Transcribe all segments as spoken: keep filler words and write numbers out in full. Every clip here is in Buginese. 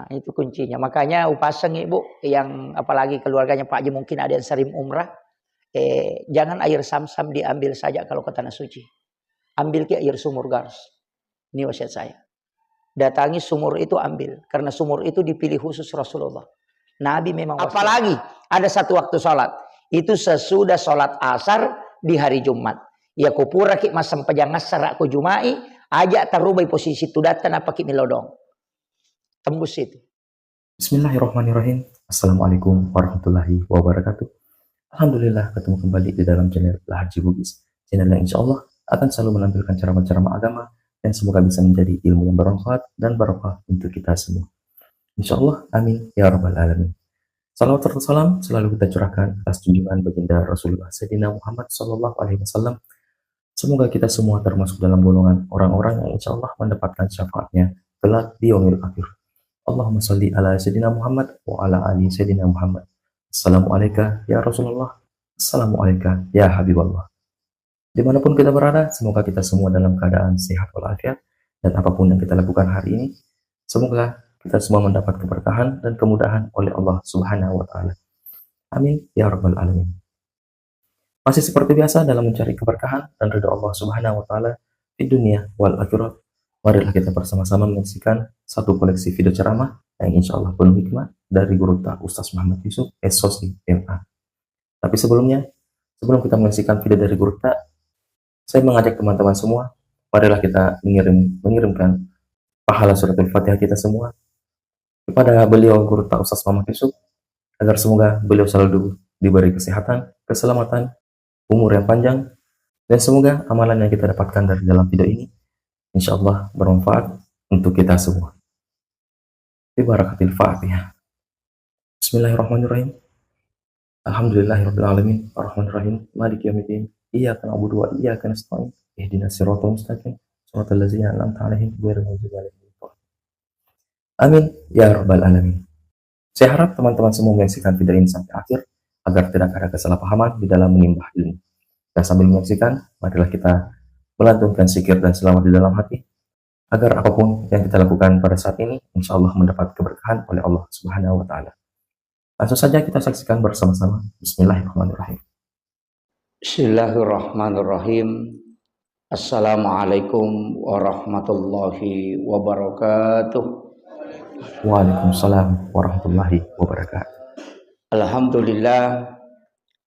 Itu kuncinya. Makanya upasengi, Bu, yang apalagi keluarganya Pak Haji mungkin ada yang sering umrah, eh, jangan air Zam-Zam diambil saja kalau ke tanah suci. Ambil ke air sumur Gars. Ini wasiat saya. Datangi sumur itu, ambil. Karena sumur itu dipilih khusus Rasulullah. Nabi memang wasiat. Apalagi ada satu waktu salat. Itu sesudah salat asar di hari Jumat. Ya, kupuraki massempajang assara ko Jumai, aja tarubai posisi tudatta, napaki milodong. Tembus itu. Bismillahirrahmanirrahim. Assalamualaikum warahmatullahi wabarakatuh. Alhamdulillah, ketemu kembali di dalam channel Lahaji Bugis. Channel yang insya Allah akan selalu menampilkan ceramah-ceramah agama yang semoga bisa menjadi ilmu yang bermanfaat dan barokah untuk kita semua. Insya Allah, amin ya rabbal alamin. Salawat serta salam selalu kita curahkan atas junjungan baginda Rasulullah Sayyidina Muhammad sallallahu alaihi wasallam. Semoga kita semua termasuk dalam golongan orang-orang yang insya Allah mendapatkan syafaatnya kelak di yaumil akhir. Allahumma salli ala Sayyidina Muhammad wa ala ali Sayyidina Muhammad. Assalamualaikum ya Rasulullah. Assalamualaikum ya Habiballah. Dimanapun kita berada, semoga kita semua dalam keadaan sehat walafiat, dan apapun yang kita lakukan hari ini, semoga kita semua mendapat keberkahan dan kemudahan oleh Allah Subhanahu wa Ta'ala. Amin ya Rabbal Alamin. Masih seperti biasa dalam mencari keberkahan dan ridho Allah Subhanahu wa Ta'ala di dunia wal akhirat, marilah kita bersama-sama menyaksikan satu koleksi video ceramah yang insya Allah penuh hikmah dari Gurutta Ustaz Muhammad Yusuf, S O C, M A. Tapi sebelumnya, sebelum kita menyaksikan video dari Gurutta, saya mengajak teman-teman semua, marilah kita mengirim, mengirimkan pahala suratul Fatihah kita semua kepada beliau, Gurutta Ustaz Muhammad Yusuf, agar semoga beliau selalu diberi kesehatan, keselamatan, umur yang panjang, dan semoga amalan yang kita dapatkan dari dalam video ini, insya Allah, bermanfaat untuk kita semua. Bi barakatil Fatihah. Bismillahirrahmanirrahim. Alhamdulillahirabbil alamin, arrahmanirrahim, maliki yaumiddin, iyyaka na'budu wa iyyaka nasta'in, ihdinas siratal mustaqim, siratal ladzina an'amta 'alaihim, ghairil maghdubi 'alaihim waladdallin. Amin ya rabbal alamin. Saya harap teman-teman semua menyaksikan video ini sampai akhir agar tidak ada kesalahpahaman di dalam menimba ilmu. Dan sambil menyaksikan, marilah kita melantunkan zikir dan selawat di dalam hati, agar apapun yang kita lakukan pada saat ini, insya Allah mendapat keberkahan oleh Allah Subhanahu wa Ta'ala. Langsung saja kita saksikan bersama-sama. Bismillahirrahmanirrahim. Bismillahirrahmanirrahim. Assalamualaikum warahmatullahi wabarakatuh. Waalaikumsalam warahmatullahi wabarakatuh. Alhamdulillah.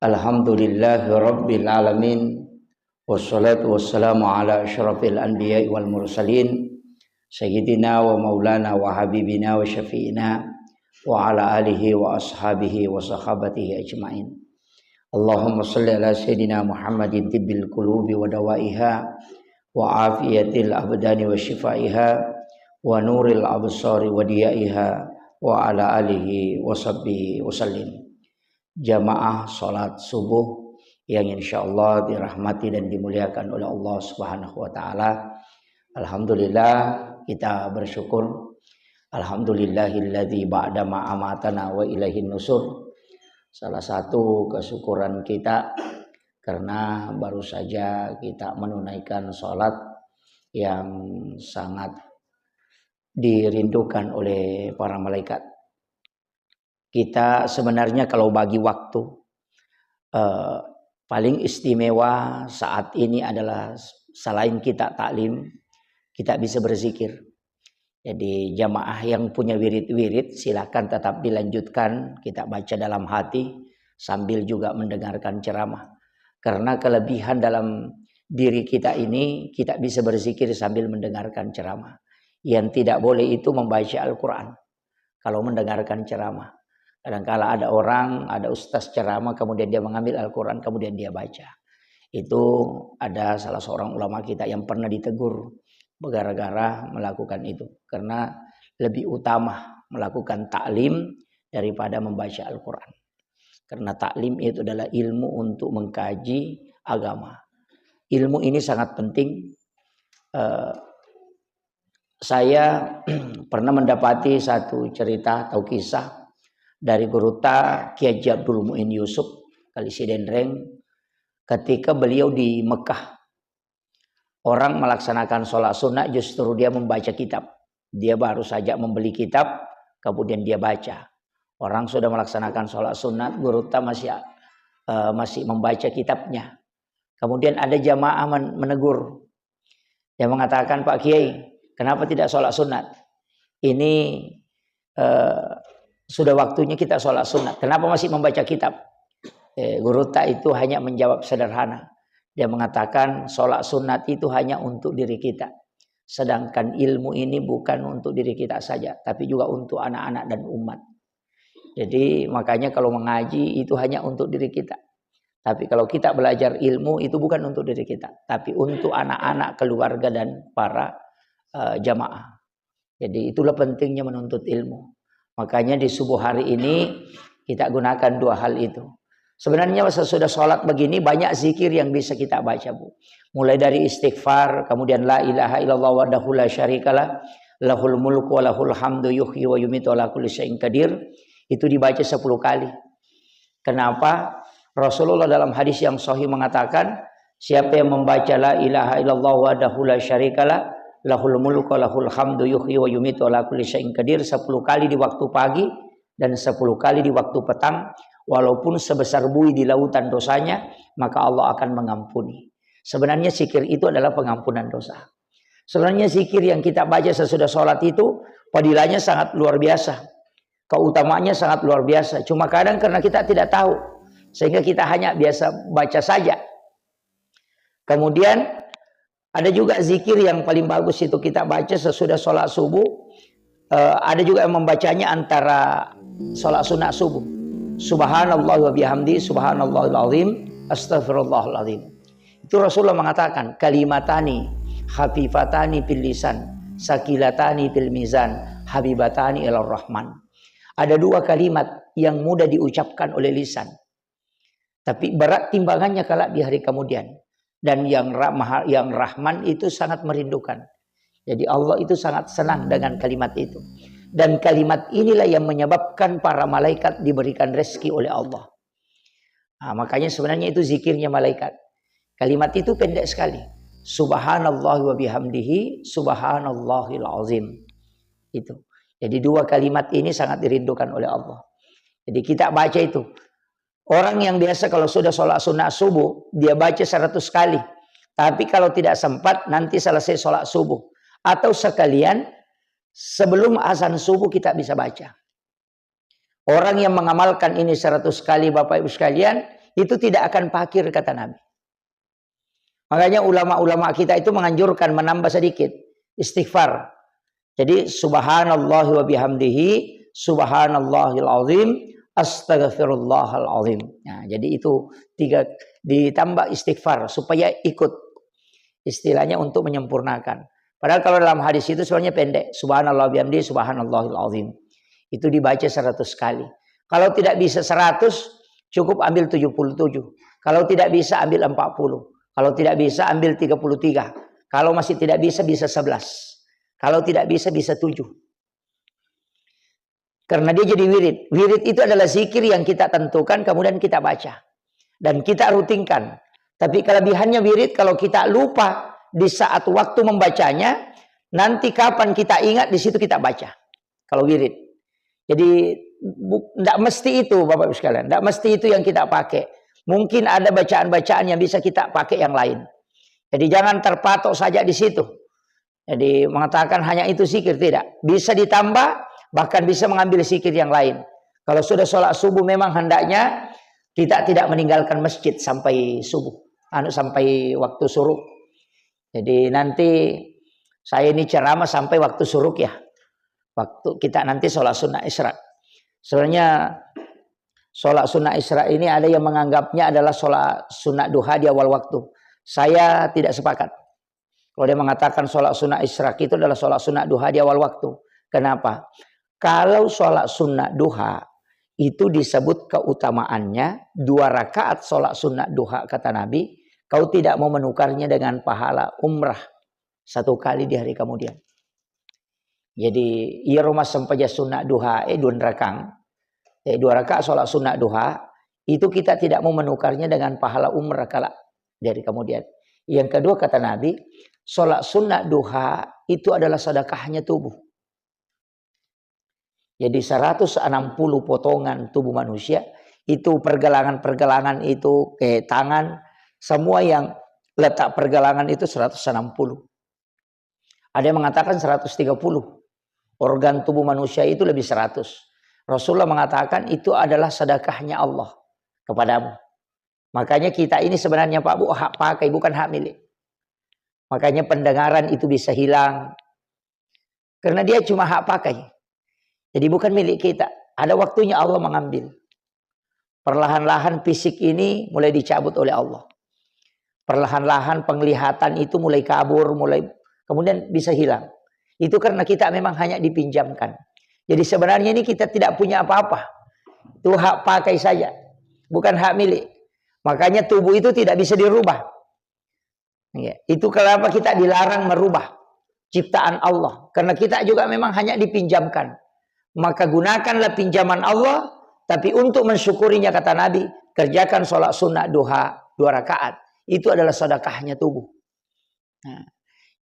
Alhamdulillahi rabbil alamin. Wassalatu wassalamu ala asyrafil anbiya'i wal mursalin, sayyidina wa maulana wa habibina wa syafi'ina, wa ala alihi wa ashabihi wa sahabatihi ajma'in. Allahumma salli ala sayyidina Muhammadin tibbil qulubi wa dawaiha, wa afiyatil abdani wa shifaiha, wa nuril absari wa diyaiha, wa ala alihi wa sahbihi wa sallim. Jamaah salat subuh yang insya Allah dirahmati dan dimuliakan oleh Allah Subhanahu wa Ta'ala. Alhamdulillah, kita bersyukur. Alhamdulillahilladzi ba'da ma amatana wa ilaihin nusur. Salah satu kesyukuran kita karena baru saja kita menunaikan salat yang sangat dirindukan oleh para malaikat. Kita sebenarnya kalau bagi waktu, eh, paling istimewa saat ini adalah selain kita taklim, kita bisa berzikir. Jadi jamaah yang punya wirid-wirid, silakan tetap dilanjutkan, kita baca dalam hati sambil juga mendengarkan ceramah. Karena kelebihan dalam diri kita ini, kita bisa berzikir sambil mendengarkan ceramah. Yang tidak boleh itu membaca Al-Quran kalau mendengarkan ceramah. Kadangkala ada orang, ada ustaz ceramah, kemudian dia mengambil Al-Quran, kemudian dia baca. Itu ada salah seorang ulama kita yang pernah ditegur gara-gara melakukan itu. Karena lebih utama melakukan taklim daripada membaca Al-Quran. Karena taklim itu adalah ilmu untuk mengkaji agama. Ilmu ini sangat penting. Eh, saya pernah mendapati satu cerita atau kisah dari Gurutta Kiai Haji Abdul Muin Yusuf, Kali Sidenreng, ketika beliau di Mekah. Orang melaksanakan sholat sunnah, justru dia membaca kitab. Dia baru saja membeli kitab, Kemudian dia baca. Orang sudah melaksanakan sholat sunat, gurutta masih, eh, masih membaca kitabnya. Kemudian ada jamaah men-, menegur. Dia mengatakan, "Pak Kiai, kenapa tidak sholat sunat? Ini, eh, sudah waktunya kita sholat sunat. Kenapa masih membaca kitab?" Eh, gurutta itu hanya menjawab sederhana. Dia mengatakan, "Sholat sunat itu hanya untuk diri kita. Sedangkan ilmu ini bukan untuk diri kita saja, tapi juga untuk anak-anak dan umat." Jadi, makanya kalau mengaji itu hanya untuk diri kita. Tapi kalau kita belajar ilmu, itu bukan untuk diri kita, tapi untuk anak-anak, keluarga, dan para, eh, jamaah. Jadi, itulah pentingnya menuntut ilmu. Makanya di subuh hari ini kita gunakan dua hal itu. Sebenarnya sesudah sholat begini banyak zikir yang bisa kita baca, Bu. Mulai dari istighfar, kemudian la ilaha illallah wahdahu la syarikalah, lahul mulku wa lahul hamdu yuhyi wa yumitu ala kulli syai'in qadir. Itu dibaca sepuluh kali. Kenapa? Rasulullah dalam hadis yang sahih mengatakan, "Siapa yang membaca la ilaha illallah wahdahu la syarikalah, lahul mulku wa lahul hamdu yuhyi wa yumitu ala kulli syai'in qadir," sepuluh kali di waktu pagi dan sepuluh kali di waktu petang, walaupun sebesar bui di lautan dosanya, maka Allah akan mengampuni. Sebenarnya zikir itu adalah pengampunan dosa. Sebenarnya zikir yang kita baca sesudah sholat itu fadilahnya sangat luar biasa. Keutamaannya sangat luar biasa. Cuma kadang karena kita tidak tahu, sehingga kita hanya biasa baca saja. Kemudian ada juga zikir yang paling bagus itu kita baca sesudah sholat subuh. Eh, ada juga yang membacanya antara sholat sunat subuh. Subhanallah wa bihamdi, subhanallahil azim, astagfirullahalazim. Itu Rasulullah mengatakan, "Kalimatani hafifatani fil lisan, sakilatani fil mizan, habibatani ilar rahman." Ada dua kalimat yang mudah diucapkan oleh lisan, tapi berat timbangannya kelak di hari kemudian. Dan yang ra-, maha-, yang Rahman itu sangat merindukan. Jadi Allah itu sangat senang dengan kalimat itu. Dan kalimat inilah yang menyebabkan para malaikat diberikan rezeki oleh Allah. Nah, makanya sebenarnya itu zikirnya malaikat. Kalimat itu pendek sekali. Subhanallah wa bihamdihi, subhanallahil azim. Itu. Jadi dua kalimat ini sangat dirindukan oleh Allah. Jadi kita baca itu. Orang yang biasa kalau sudah sholat sunnah subuh, dia baca seratus kali. Tapi kalau tidak sempat, nanti selesai sholat subuh. Atau sekalian, sebelum azan subuh kita bisa baca. Orang yang mengamalkan ini seratus kali, Bapak Ibu sekalian, itu tidak akan fakir, kata Nabi. Makanya ulama-ulama kita itu menganjurkan menambah sedikit istighfar. Jadi, subhanallah wa bihamdihi, subhanallahil azim, astagfirullahal azim. Nah, jadi itu tiga ditambah istighfar supaya ikut, istilahnya untuk menyempurnakan. Padahal kalau dalam hadis itu sebenarnya pendek, subhanallah bihamdi, subhanallahil azim. Itu dibaca seratus kali. Kalau tidak bisa seratus, cukup ambil tujuh puluh tujuh. Kalau tidak bisa, ambil empat puluh. Kalau tidak bisa, ambil tiga puluh tiga. Kalau masih tidak bisa, bisa sebelas. Kalau tidak bisa, bisa tujuh. Karena dia jadi wirid. Wirid itu adalah zikir yang kita tentukan, kemudian kita baca. Dan kita rutinkan. Tapi kelebihannya wirid, kalau kita lupa di saat waktu membacanya, nanti kapan kita ingat, di situ kita baca. Kalau wirid. Jadi, bu-, ndak mesti itu, Bapak Ibu sekalian. Ndak mesti itu yang kita pakai. Mungkin ada bacaan-bacaan yang bisa kita pakai yang lain. Jadi, jangan terpatok saja di situ. Jadi, mengatakan hanya itu zikir, tidak. Bisa ditambah, bahkan bisa mengambil zikir yang lain. Kalau sudah sholat subuh, memang hendaknya kita tidak meninggalkan masjid sampai subuh, anu, sampai waktu syuruk. Jadi, nanti saya ini ceramah sampai waktu syuruk, ya. Waktu kita nanti sholat sunnah Isra. Sebenarnya, sholat sunnah Isra ini ada yang menganggapnya adalah sholat sunnah duha di awal waktu. Saya tidak sepakat. Kalau dia mengatakan sholat sunnah Isra itu adalah sholat sunnah duha di awal waktu. Kenapa? Kalau sholat sunnah duha itu disebut keutamaannya dua rakaat sholat sunnah duha, kata Nabi, "Kau tidak mau menukarnya dengan pahala umrah satu kali di hari kemudian." Jadi, iyaro massempajang sunnah duha, eh, dua rakang, eh, dua rakaat sholat sunnah duha, itu kita tidak mau menukarnya dengan pahala umrah kelak di hari kemudian. Yang kedua, kata Nabi, sholat sunnah duha itu adalah sedekahnya tubuh. Jadi seratus enam puluh potongan tubuh manusia, itu pergelangan-pergelangan itu, eh, tangan, semua yang letak pergelangan itu seratus enam puluh. Ada yang mengatakan seratus tiga puluh. Organ tubuh manusia itu lebih seratus. Rasulullah mengatakan itu adalah sedekahnya Allah kepadamu. Makanya kita ini sebenarnya, Pak Bu, hak pakai, bukan hak milik. Makanya pendengaran itu bisa hilang. Karena dia cuma hak pakai. Jadi bukan milik kita. Ada waktunya Allah mengambil. Perlahan-lahan fisik ini mulai dicabut oleh Allah. Perlahan-lahan penglihatan itu mulai kabur, mulai, kemudian bisa hilang. Itu karena kita memang hanya dipinjamkan. Jadi sebenarnya ini kita tidak punya apa-apa. Itu hak pakai saja. Bukan hak milik. Makanya tubuh itu tidak bisa dirubah. Ya, itu kenapa kita dilarang merubah ciptaan Allah. Karena kita juga memang hanya dipinjamkan. Maka gunakanlah pinjaman Allah, tapi untuk mensyukurinya, kata Nabi, kerjakan sholat sunnah duha dua rakaat. Itu adalah sedekahnya tubuh. Nah,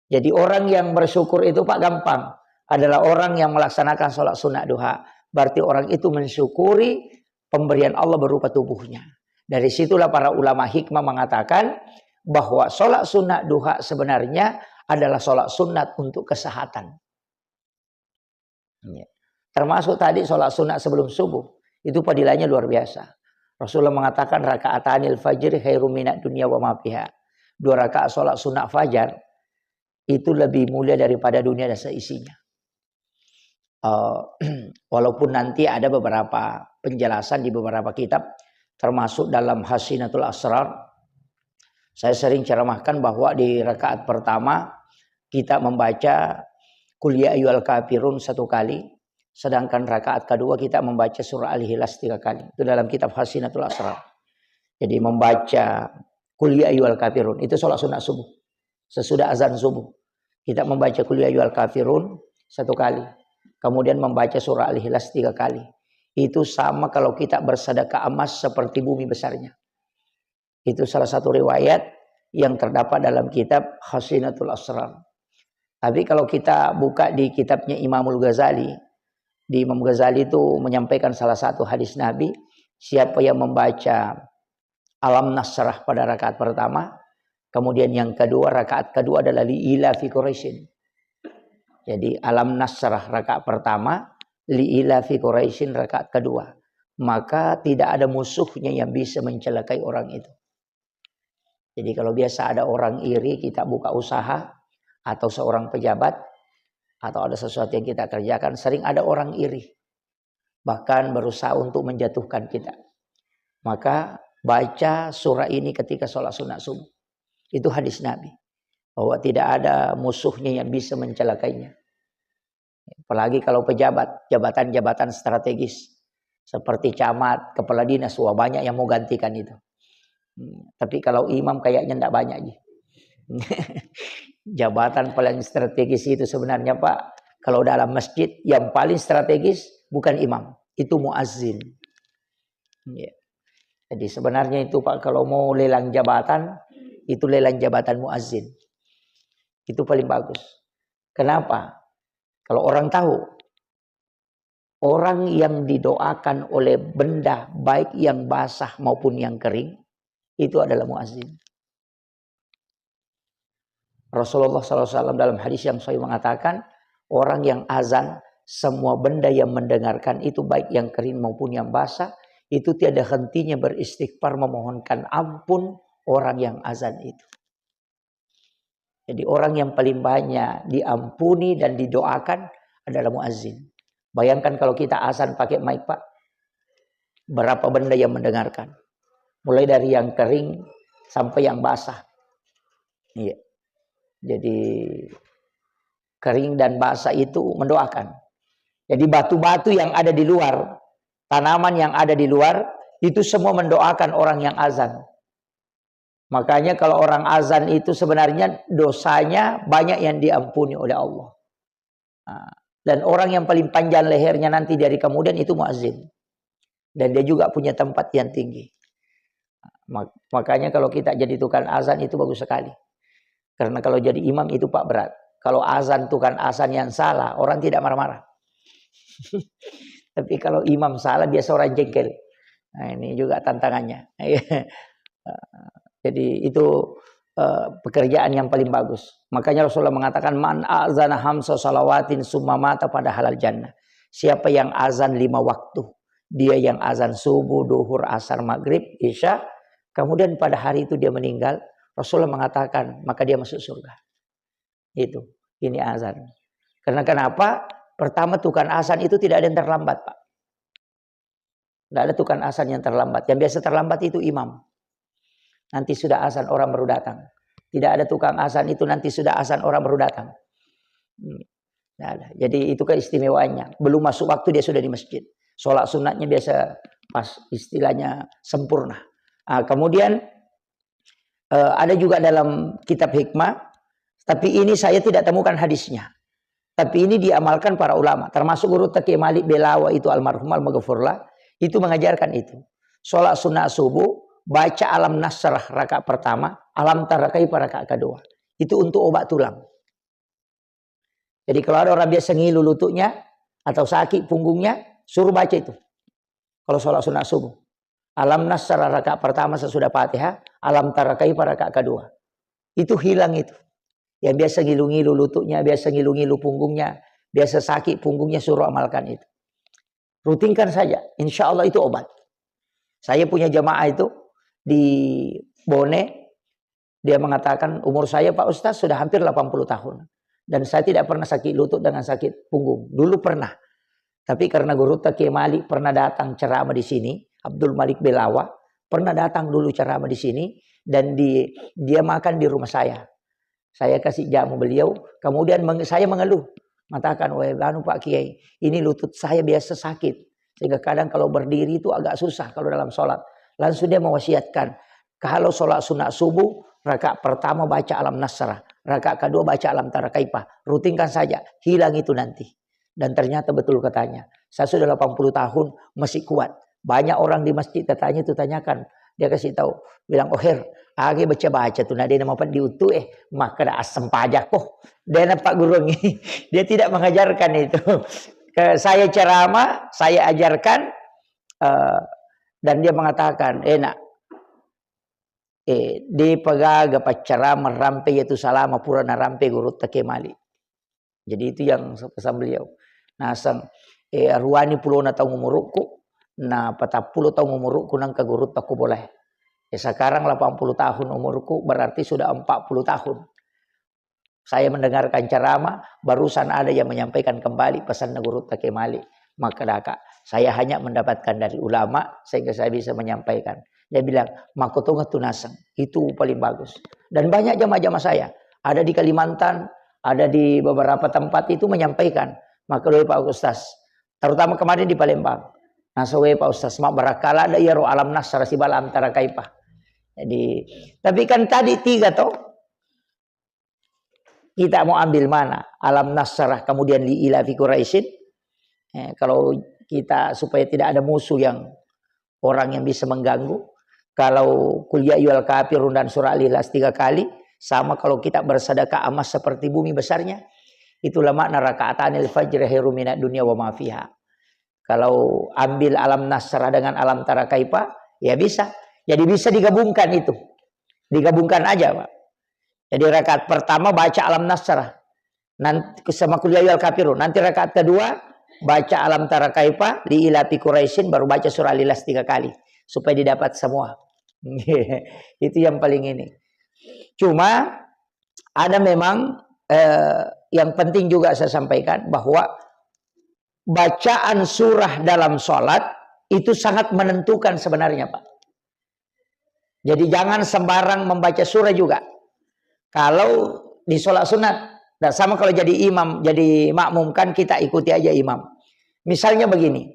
jadi orang yang bersyukur itu, Pak, gampang. Adalah orang yang melaksanakan sholat sunnah duha. Berarti orang itu mensyukuri pemberian Allah berupa tubuhnya. Dari situlah para ulama hikmah mengatakan bahwa sholat sunnah duha sebenarnya adalah sholat sunat untuk kesehatan. Ya. Termasuk tadi sholat sunat sebelum subuh. Itu fadilahnya luar biasa. Rasulullah mengatakan, "Rakaatanil fajri khairum minad dunya wa ma fiha." Dua rakaat sholat sunat fajar itu lebih mulia daripada dunia dan seisinya. Eh, walaupun nanti ada beberapa penjelasan di beberapa kitab, termasuk dalam Hasinatul Asrar, saya sering ceramahkan bahwa di rakaat pertama kita membaca Qul ya ayyuhal kafirun satu kali, sedangkan rakaat kedua kita membaca surah Al-Ikhlas tiga kali. Itu dalam kitab Hasinatul Asrar. Jadi membaca Qul ya ayyuhal kafirun, itu sholat sunat subuh. Sesudah azan subuh, kita membaca Qul ya ayyuhal kafirun satu kali. Kemudian membaca surah Al-Ikhlas tiga kali. Itu sama kalau kita bersedekah emas seperti bumi besarnya. Itu salah satu riwayat yang terdapat dalam kitab Hasinatul Asrar. Tapi kalau kita buka di kitabnya Imamul Ghazali, di Imam Ghazali itu menyampaikan salah satu hadis Nabi, siapa yang membaca Alam Nasrah pada rakaat pertama, kemudian yang kedua, rakaat kedua adalah Li ila fi Quraisyin. Jadi Alam Nasrah rakaat pertama, Li ila fi Quraisyin rakaat kedua. Maka tidak ada musuhnya yang bisa mencelakai orang itu. Jadi kalau biasa ada orang iri, kita buka usaha, atau seorang pejabat, atau ada sesuatu yang kita kerjakan, sering ada orang iri. Bahkan berusaha untuk menjatuhkan kita. Maka baca surah ini ketika sholat sunat subuh. Itu hadis Nabi. Bahwa tidak ada musuhnya yang bisa mencelakainya. Apalagi kalau pejabat, jabatan-jabatan strategis. Seperti camat, kepala dinas, wah, banyak yang mau gantikan itu. Hmm, tapi kalau imam kayaknya ndak banyak ji. Jabatan paling strategis itu sebenarnya, Pak, kalau dalam masjid yang paling strategis bukan imam, itu muazin. Ya. Jadi sebenarnya itu, Pak, kalau mau lelang jabatan, itu lelang jabatan muazin. Itu paling bagus. Kenapa? Kalau orang tahu, orang yang didoakan oleh benda baik yang basah maupun yang kering, itu adalah muazin. Rasulullah sallallahu alaihi wasallam dalam hadis yang sahih mengatakan, orang yang azan, semua benda yang mendengarkan itu, baik yang kering maupun yang basah, itu tiada hentinya beristighfar, memohonkan ampun orang yang azan itu. Jadi orang yang paling banyak diampuni dan didoakan adalah muazin. Bayangkan kalau kita azan pakai mic, Pak. Berapa benda yang mendengarkan. Mulai dari yang kering sampai yang basah. Iya. Jadi kering dan basah itu mendoakan. Jadi batu-batu yang ada di luar, tanaman yang ada di luar, itu semua mendoakan orang yang azan. Makanya kalau orang azan itu sebenarnya dosanya banyak yang diampuni oleh Allah. Nah, dan orang yang paling panjang lehernya nanti dari kemudian itu muazin. Dan dia juga punya tempat yang tinggi. Mak-, makanya kalau kita jadi tukang azan itu bagus sekali. Karena kalau jadi imam itu, Pak, berat. Kalau azan, tukang azan yang salah, orang tidak marah-marah. Tapi kalau imam salah, biasa orang jengkel. Nah, ini juga tantangannya. Jadi itu, eh, pekerjaan yang paling bagus. Makanya Rasulullah mengatakan, "Man a'zana hamsa salawatin summa mata pada halal jannah." Siapa yang azan lima waktu, dia yang azan subuh, duhur, asar, maghrib, isya, kemudian pada hari itu dia meninggal, Rasulullah mengatakan, maka dia masuk surga. Itu, ini azan. Karena kenapa? Pertama, tukang azan itu tidak ada yang terlambat, Pak. Tidak ada tukang azan yang terlambat. Yang biasa terlambat itu imam. Nanti sudah azan, orang baru datang. Tidak ada tukang azan itu, nanti sudah azan, orang baru datang. Hmm. Tidak ada. Jadi itu keistimewaannya. Belum masuk waktu, dia sudah di masjid. Sholat sunatnya biasa pas, istilahnya sempurna. Ah, kemudian, eh, ada juga dalam kitab hikmah, tapi ini saya tidak temukan hadisnya. Tapi ini diamalkan para ulama, termasuk Gurutta Kiai Malik Belawa itu, almarhum, almaghfurlah, itu mengajarkan itu. Sholat sunnah subuh, baca Alam Nasrah rakaat pertama, Alam Tara Kaifa rakaat kedua. Itu untuk obat tulang. Jadi kalau ada orang biasa ngilu lututnya atau sakit punggungnya, suruh baca itu. Kalau sholat sunnah subuh. Alam Nasrah rakaat pertama sesudah Fatihah, Alam Tara Kaifa rakaat kedua. Itu hilang itu. Yang biasa ngilu-ngilu lututnya, biasa ngilu-ngilu punggungnya, biasa sakit punggungnya, suruh amalkan itu. Rutinkan saja, insya Allah itu obat. Saya punya jamaah itu di Bone, dia mengatakan, "Umur saya, Pak Ustaz, sudah hampir delapan puluh tahun. Dan saya tidak pernah sakit lutut dengan sakit punggung. Dulu pernah. Tapi karena Gurutta Kiai Malik pernah datang ceramah di sini, Abdul Malik Belawa, pernah datang dulu ceramah di sini, dan di, dia makan di rumah saya. Saya kasih jamu beliau, kemudian meng-, saya mengeluh, mengatakan, 'Weh, anu, Pak Kiai, ini lutut saya biasa sakit. Sehingga kadang kalau berdiri itu agak susah kalau dalam sholat.'" Langsung dia mewasiatkan, kalau sholat sunat subuh, rakaat pertama baca Alam Nasrah, rakaat kedua baca Alam Tara Kaifa. Rutinkan saja, hilang itu nanti. Dan ternyata betul katanya. Saya sudah delapan puluh tahun, masih kuat. Banyak orang di masjid katanya itu tanyakan. Dia kasih tahu, bilang, "Oh, Her, age baca-baca tu, na de na mapeddi utu, eh, makkeda assempajakko." De na pagguruangngi. Dia tidak mengajarkan itu. Ke saya ceramah, saya ajarkan, eh, dan dia mengatakan, "Eh, nak, eh, de pagaga paccarama rampe yatu salama pura narampe Gurutta Kiai Malik." Jadi itu yang pesan beliau. Naseng, eh, aruani pulona taung umurukku, na patappulo taung umurukku nangka Gurutta ku bolae. Eh, sekarang delapan puluh tahun umurku, berarti sudah empat puluh tahun. Saya mendengarkan ceramah, barusan ada yang menyampaikan kembali pesanna Gurutta Kiai Malik. Makkadaka, saya hanya mendapatkan dari ulama sehingga saya bisa menyampaikan. Dia bilang, "Makkotongeng tu naseng, itu paling bagus." Dan banyak jamaah-jamaah saya, ada di Kalimantan, ada di beberapa tempat itu menyampaikan, "Makkadoi Pak Ustaz." Terutama kemarin di Palembang. "Naseng we Pak Ustaz, mabbarakala ada iyaro Alam Nasrah sibawa Alam Tara Kaifa." Jadi, tapi kan tadi tiga toh, kita mau ambil mana? Alam Nasrah, kemudian Li Ila fi Quraisyin. Eh, kalau kita, supaya tidak ada musuh yang, orang yang bisa mengganggu. Kalau Qul Ya Ayyuhal Kafirun dan surah Al-Ikhlas tiga kali, sama kalau kita bersedekah emas seperti bumi besarnya. Itulah makna rakaatanil fajri khairum minad dunya wa ma fiha. Kalau ambil Alam Nasrah dengan Alam Tara Kaifa, ya bisa. Jadi bisa digabungkan itu. Digabungkan aja, Pak. Jadi rakaat pertama baca Alam Nasrah. Nanti sama Qul Ya Ayyuhal Kafirun. Nanti rakaat kedua baca Alam Tara Kaifa, Li Ila fi Quraisyin, baru baca surah Al-Ikhlas tiga kali. Supaya didapat semua. Itu yang paling ini. Cuma ada memang, eh, yang penting juga saya sampaikan bahwa bacaan surah dalam sholat itu sangat menentukan sebenarnya, Pak. Jadi jangan sembarang membaca surah juga. Kalau di sholat sunat, dan sama kalau jadi imam, jadi makmum, kan kita ikuti aja imam. Misalnya begini,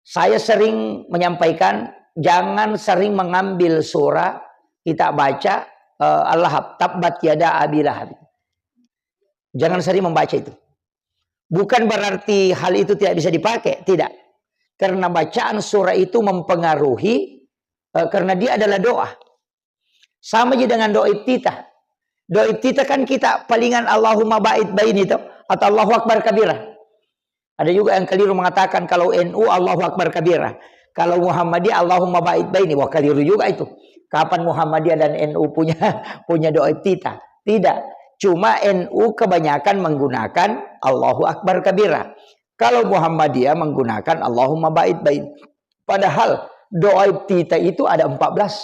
saya sering menyampaikan, jangan sering mengambil surah kita baca, eh, Al-Lahab, tabbat yada Abi Lahab. Jangan sering membaca itu. Bukan berarti hal itu tidak bisa dipakai, tidak. Karena bacaan surah itu mempengaruhi, eh, karena dia adalah doa. Sama aja dengan doa iftitah. Doa iftitah kan kita palingan Allahumma ba'id baini itu, atau Allahu Akbar kabira. Ada juga yang keliru mengatakan kalau N U Allahu Akbar kabira. Kalau Muhammadiyah Allahumma ba'id baini. Wah, keliru juga itu. Kapan Muhammadiyah dan N U punya punya doa iftitah? Tidak. Cuma N U kebanyakan menggunakan Allahu Akbar kabira. Kalau Muhammadiyah menggunakan Allahumma ba'id baini. Padahal doa iftitah itu ada empat belas.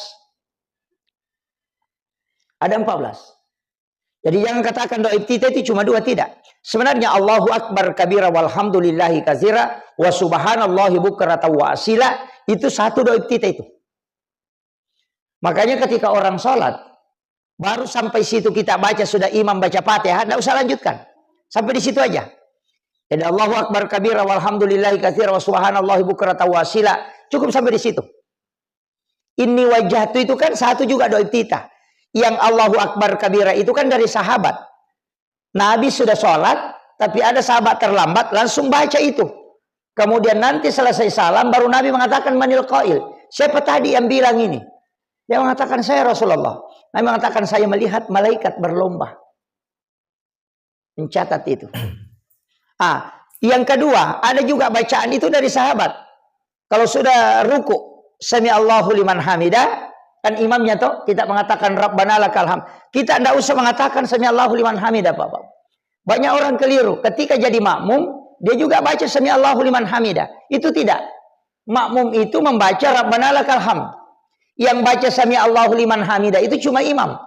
Ada empat belas. Jadi jangan katakan doa iftitah itu cuma dua, tidak. Sebenarnya Allahu Akbar kabira walhamdulillahi katsira wa subhanallahi bukratan wa asila, itu satu doa iftitah itu. Makanya ketika orang sholat, baru sampai situ kita baca, sudah imam baca Fatihah, nggak usah lanjutkan. Sampai di situ aja. Jadi Allahu Akbar kabira walhamdulillahi katsira wa subhanallahi bukratan wa asila, cukup sampai di situ. Inni wajjahtu itu kan satu juga doa iftitah. Yang Allahu Akbar kabira itu kan dari sahabat. Nabi sudah sholat, tapi ada sahabat terlambat, langsung baca itu. Kemudian nanti selesai salam, baru Nabi mengatakan, "Manil qail?" Siapa tadi yang bilang ini? Dia mengatakan, "Saya Rasulullah." Nabi mengatakan, "Saya melihat malaikat berlomba." Mencatat itu. Ah, yang kedua, ada juga bacaan itu dari sahabat. Kalau sudah ruku, "Sami Allahu liman hamida", kan imamnya toh, kita mengatakan, "Rabbana lakal hamd." Kita ndak usah mengatakan, "Sami Allahu liman hamida", Bapak. Banyak orang keliru. Ketika jadi makmum, dia juga baca, "Sami Allahu liman hamida." Itu tidak. Makmum itu membaca, "Rabbana lakal hamd." Yang baca, "Sami Allahu liman hamida", itu cuma imam.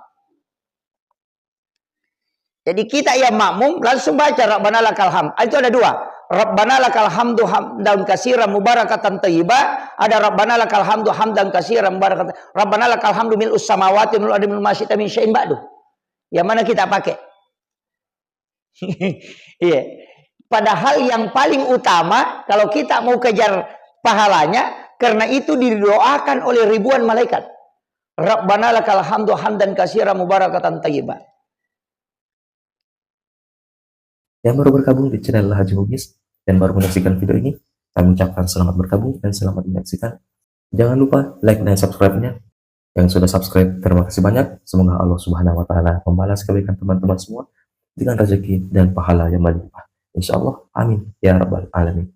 Jadi kita yang makmum langsung baca Rabbana lakal hamd. Ah, itu ada dua. Rabbana lakal hamdu hamdan katsiran mubarakatan thayyiba, ada Rabbana lakal hamdu hamdan katsiran mubarakatan. Rabbana lakal hamdu mil'us samawati mil'u ardi mil'u ma syi'ta min syai'in ba'du. Yang mana kita pakai? Iya. Padahal yang paling utama kalau kita mau kejar pahalanya, karena itu didoakan oleh ribuan malaikat. Rabbana lakal hamdu hamdan katsiran mubarakatan thayyiba. Yang baru bergabung di channel Haji Bugis dan baru menyaksikan video ini, kami ucapkan selamat bergabung dan selamat menyaksikan. Jangan lupa like dan subscribe-nya. Yang sudah subscribe, terima kasih banyak. Semoga Allah Subhanahu wa Ta'ala membalas kebaikan teman-teman semua dengan rezeki dan pahala yang melimpah. Insya Allah. Amin. Ya Rabbal Alamin.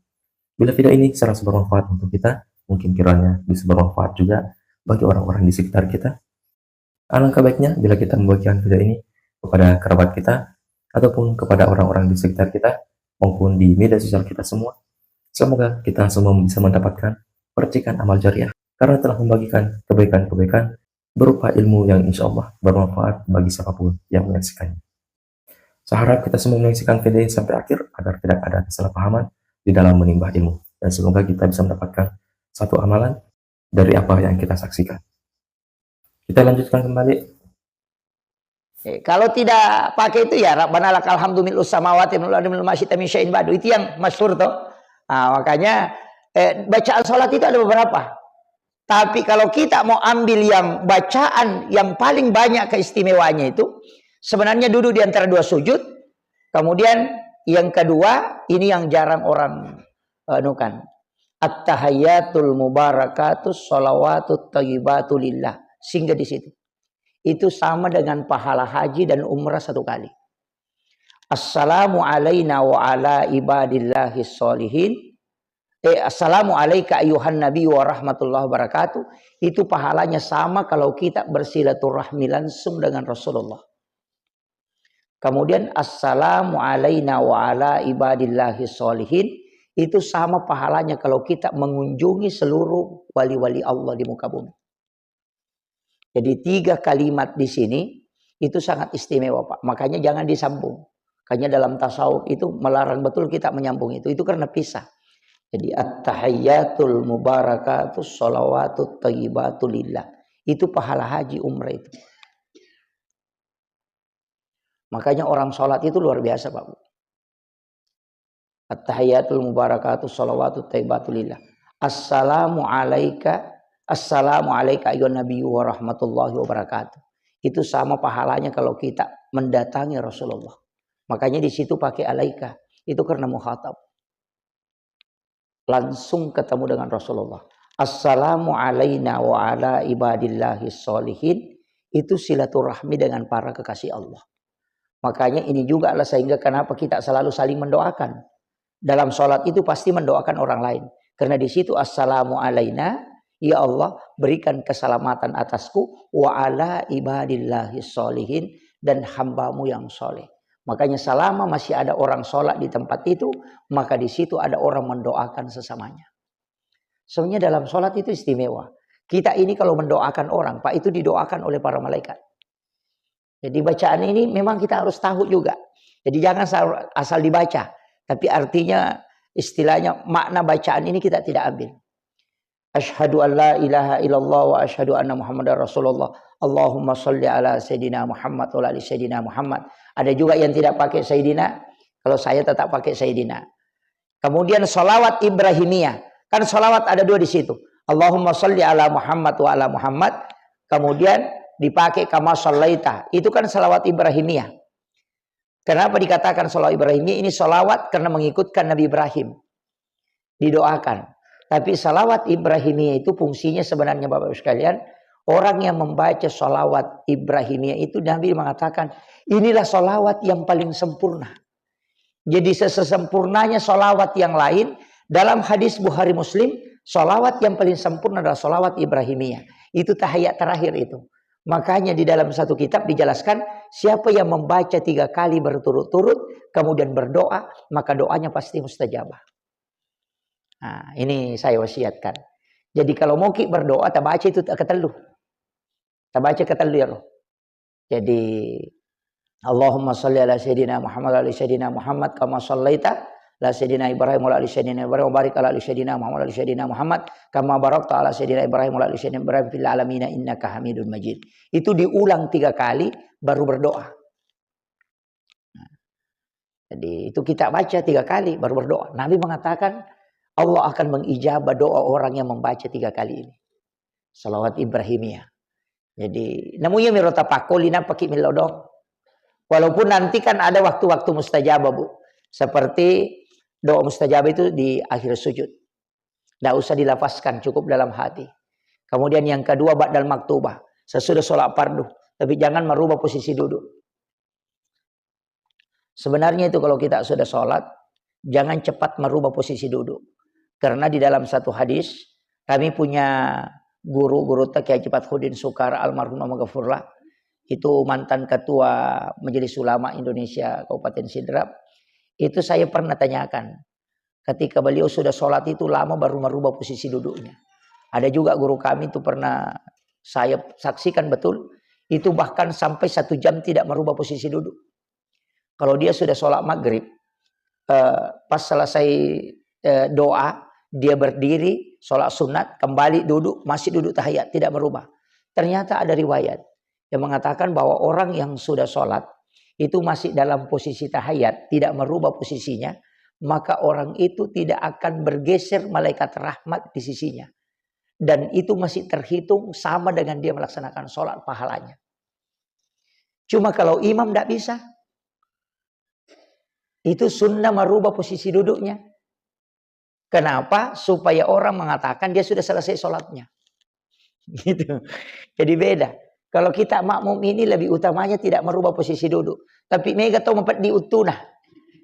Bila video ini serasa bermanfaat untuk kita, mungkin kiranya bisa bermanfaat juga bagi orang-orang di sekitar kita. Alangkah baiknya bila kita membagikan video ini kepada kerabat kita ataupun kepada orang-orang di sekitar kita maupun di media sosial kita semua. Semoga kita semua bisa mendapatkan percikan amal jariah karena telah membagikan kebaikan-kebaikan berupa ilmu yang insya Allah bermanfaat bagi siapapun yang menyaksikannya. Saya harap kita semua menyaksikan video ini sampai akhir agar tidak ada kesalahpahaman di dalam menimba ilmu. Dan semoga kita bisa mendapatkan satu amalan dari apa yang kita saksikan. Kita lanjutkan kembali. Eh, kalau tidak pakai itu ya, "Rabbana lakal hamdu mil'us samawati mil'u ardi mil'u ma syi'ta min syai'in ba'du." Itu yang masyhur toh. Ah, makanya, eh, bacaan salat itu ada beberapa. Tapi kalau kita mau ambil yang bacaan yang paling banyak keistimewaannya itu, sebenarnya duduk di antara dua sujud. Kemudian yang kedua, ini yang jarang orang, eh, anukan. At-tahayyatul mubarakatus shalawatut thayyibatu lillah. Singgah di situ. Itu sama dengan pahala haji dan umrah satu kali. Assalamu alaina wa ala ibadillahi sholihin. Eh, "Assalamu alaika ayuhan nabi wa rahmatullahi wabarakatuh." Itu pahalanya sama kalau kita bersilaturahmi langsung dengan Rasulullah. Kemudian, "Assalamu alaina wa ala ibadillahi sholihin." Itu sama pahalanya kalau kita mengunjungi seluruh wali-wali Allah di muka bumi. Jadi, tiga kalimat di sini itu sangat istimewa, Pak. Makanya jangan disambung. Makanya dalam tasawuf itu melarang betul kita menyambung itu. Itu karena pisah. Jadi, "At-tahayyatul mubarakatus shalawatut thayyibatu lillah." Itu pahala haji umrah itu. Makanya orang sholat itu luar biasa, Pak. At-tahiyyatul mubarakatus shalawatut thayyibatu lillah. Assalamu alaika, assalamu alaika ayyuhan nabiyyu wa rahmatullahi wa barakatuh. Itu sama pahalanya kalau kita mendatangi Rasulullah. Makanya di situ pakai alaika. Itu karena mukhatab. Langsung ketemu dengan Rasulullah. Assalamu alaina wa ala ibadillahi sholihin. Itu silaturahmi dengan para kekasih Allah. Makanya ini juga lah sehingga kenapa kita selalu saling mendoakan. Dalam sholat itu pasti mendoakan orang lain. Karena di situ, "Assalamu alaina, ya Allah, berikan keselamatan atasku, wa ala ibadillahi sholihin, dan hambamu yang soleh." Makanya selama masih ada orang sholat di tempat itu, maka di situ ada orang mendoakan sesamanya. Sebenarnya dalam sholat itu istimewa. Kita ini kalau mendoakan orang, Pak, itu didoakan oleh para malaikat. Jadi bacaan ini memang kita harus tahu juga. Jadi jangan asal, asal dibaca, tapi artinya, istilahnya, makna bacaan ini kita tidak ambil. "Asyhadu an la ilaha illallah wa asyhadu anna Muhammadar Rasulullah. Allahumma shalli ala Sayyidina Muhammad wa ala ali Sayyidina Muhammad." Ada juga yang tidak pakai Sayyidina. Kalau saya tetap pakai Sayyidina. Kemudian sholawat Ibrahimiyah. Kan sholawat ada dua di situ. "Allahumma shalli ala Muhammad wa ala Muhammad." Kemudian dipakai "kama shallaita." Itu kan sholawat Ibrahimiyah. Kenapa dikatakan sholawat Ibrahimiyah? Ini sholawat karena mengikutkan Nabi Ibrahim. Didoakan. Tapi sholawat Ibrahimiyah itu fungsinya sebenarnya, Bapak Ibu sekalian, orang yang membaca sholawat Ibrahimiyah itu, Nabi mengatakan, "Inilah sholawat yang paling sempurna." Jadi sesempurnanya sholawat yang lain, dalam hadis Bukhari Muslim, sholawat yang paling sempurna adalah sholawat Ibrahimiyah. Itu tahiyat terakhir itu. Makanya di dalam satu kitab dijelaskan, siapa yang membaca tiga kali berturut-turut, kemudian berdoa, maka doanya pasti mustajabah. Nah, ini saya wasiatkan. Jadi kalau mau ki berdoa, tabaca itu ketellu. Tabaca ketellu ya, Roh. Jadi, Allahumma shalli ala Sayyidina Muhammad wa ala ali Sayyidina Muhammad kama shallaita ala Sayyidina Ibrahim wa ala ali Sayyidina Ibrahim wa barik ala ali Sayyidina Muhammad wa ala ali Sayyidina Muhammad kama barakta ala Sayyidina Ibrahim wa ala ali Sayyidina Ibrahim fil alamina innaka Hamidun Majid. Itu diulang tiga kali baru berdoa. Nah, jadi itu kita baca tiga kali baru berdoa. Nabi mengatakan Allah akan mengijabah doa orang yang membaca tiga kali ini. Salawat Ibrahimiyah. Jadi, namu iya miro tapakkoli nappaki millau doang. Walaupun nanti kan ada waktu-waktu mustajabah, Bu. Seperti doa mustajabah itu di akhir sujud. Nggak usah dilafazkan, cukup dalam hati. Kemudian yang kedua, ba'dal maktubah. Sesudah sholat fardu. Tapi jangan merubah posisi duduk. Sebenarnya itu kalau kita sudah sholat, jangan cepat merubah posisi duduk. Karena di dalam satu hadis, kami punya guru, guru Kiai Haji Fathuddin Sukar, almarhum, Allahumma ghafurlah, itu mantan ketua Majelis Ulama Indonesia Kabupaten Sidrap, itu saya pernah tanyakan, ketika beliau sudah sholat itu lama baru merubah posisi duduknya. Ada juga guru kami itu pernah saya saksikan betul, itu bahkan sampai satu jam tidak merubah posisi duduk. Kalau dia sudah sholat maghrib, eh, pas selesai, eh, doa, dia berdiri, sholat sunat, kembali duduk, masih duduk tahiyat, tidak merubah. Ternyata ada riwayat yang mengatakan bahwa orang yang sudah sholat, itu masih dalam posisi tahiyat, tidak merubah posisinya, maka orang itu tidak akan bergeser malaikat rahmat di sisinya. Dan itu masih terhitung sama dengan dia melaksanakan sholat pahalanya. Cuma kalau imam ndak bisa. Itu sunnah merubah posisi duduknya. Kenapa? Supaya orang mengatakan dia sudah selesai sholatnya. Gitu. Jadi beda. Kalau kita makmum ini lebih utamanya tidak merubah posisi duduk. Tapi mega tau mapeddi uttuna.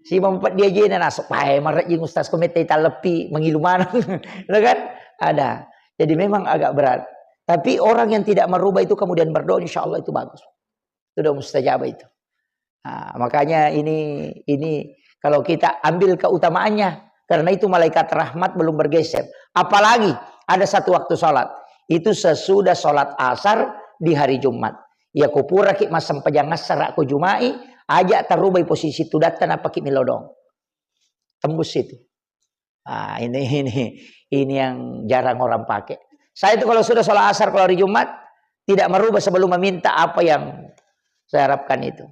Si mapeddi ajena nasuk, "Pae, marejjing ustaz, ko mette taleppi, mengilu maneng." Lo kan? Ada. Jadi memang agak berat. Tapi orang yang tidak merubah itu kemudian berdoa, insya Allah itu bagus. Itu doa mustajabah itu. Nah, makanya ini, ini kalau kita ambil keutamaannya, karena itu malaikat rahmat belum bergeser. Apalagi ada satu waktu sholat, itu sesudah sholat asar di hari Jumat. Ya, kupuraki massempajang assara ko Jumai, aja tarubai posisi tudatta nappaki millau doang. Tembus itu. Ah, ini, ini, ini yang jarang orang pakai. Saya itu kalau sudah sholat asar, kalau hari Jumat, tidak merubah sebelum meminta apa yang saya harapkan itu.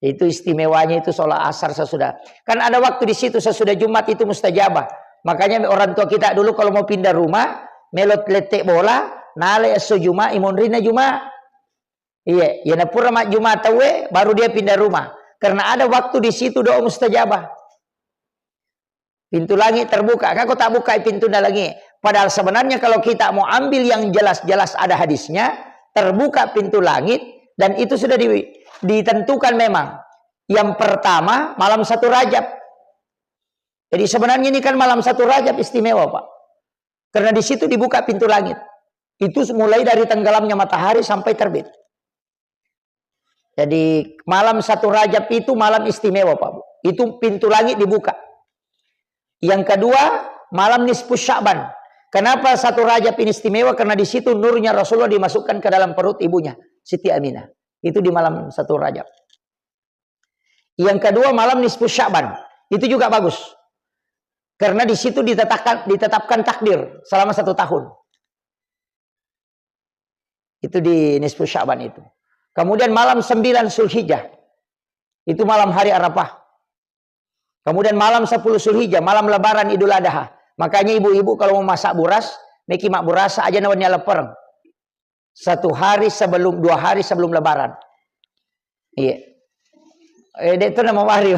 Itu istimewanya itu sholat asar sesudah. Kan ada waktu di situ sesudah Jumat itu mustajabah. Makanya orang tua kita dulu kalau mau pindah rumah, melot lettek bola, nale esso Juma, imonrina Juma. Iya, iya, napura majjuma tauwe, baru dia pindah rumah. Karena ada waktu di situ doa mustajabah. Pintu langit terbuka. Kako tak buka pintu langit? Padahal sebenarnya kalau kita mau ambil yang jelas-jelas ada hadisnya, terbuka pintu langit dan itu sudah di-, ditentukan memang. Yang pertama, malam satu Rajab. Jadi sebenarnya ini kan malam satu Rajab istimewa, Pak. Karena di situ dibuka pintu langit. Itu mulai dari tenggelamnya matahari sampai terbit. Jadi malam satu Rajab itu malam istimewa, Pak Bu. Itu pintu langit dibuka. Yang kedua, malam nisfu Sya'ban. Kenapa satu Rajab ini istimewa? Karena di situ nurnya Rasulullah dimasukkan ke dalam perut ibunya, Siti Aminah. Itu di malam satu Rajab. Yang kedua, malam nisfu Sya'ban. Itu juga bagus. Karena di situ ditetapkan, ditetapkan takdir selama satu tahun. Itu di nisfu Sya'ban itu. Kemudian malam sembilan Zulhijjah. Itu malam hari Arafah. Kemudian malam sepuluh Zulhijjah, malam lebaran Idul Adha. Makanya ibu-ibu kalau mau masak buras, meki mak burasa aja nawannya lepereng. Satu hari sebelum, dua hari sebelum lebaran. Iya. Eh, dek tu nama wari.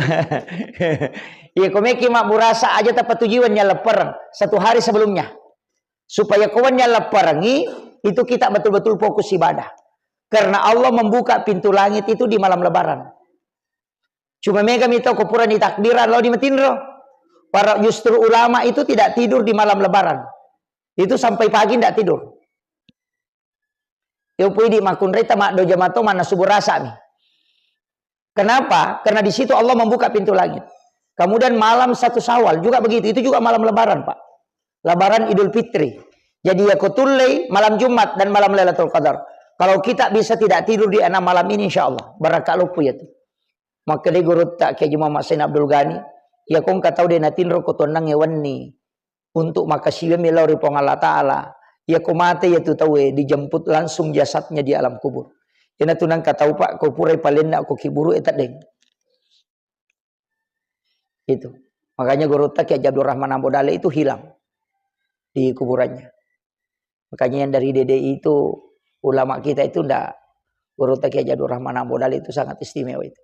Iya, ko meki mak burasa aja tapa tujuannya lepereng. Satu hari sebelumnya. Supaya kawannya leperengi, itu kita betul-betul fokus ibadah. Karena Allah membuka pintu langit itu di malam lebaran. Cuma mega mito ko pura ni takbiran lo di matinro. Para justru ulama itu tidak tidur di malam lebaran. Itu sampai pagi tidak tidur. Yo pui di makunreta maddo jamato mana subuh rasa mi. Kenapa? Karena di situ Allah membuka pintu langit. Kemudian malam satu Syawal juga begitu. Itu juga malam lebaran, Pak. Lebaran Idul Fitri. Jadi ya kutullei malam Jumat dan malam Lailatul Qadar. Kalau kita bisa tidak tidur di enam malam ini, insya Allah. Berkah lupu ya tu. Maka di guru tak Kiai Haji Muhammad Sain Abdul Ghani, ya kong katau de natinro ko tonnang wenni untuk makasiwemi lao ri Puang Allah Ta'ala. Ya ko mate ya tu taue dijemput langsung jasadnya di alam kubur. Ina tu nang katau, Pak, ko purai palenna ko kiburu e teddeng. Itu. Makanya guru tak Kiai Haji Abdul Rahman Ambo Dale itu hilang di kuburannya. Makanya yang dari D D I itu, ulama kita itu ndak, guru tak Kiai Haji Abdul Rahman Ambo Dale itu sangat istimewa itu.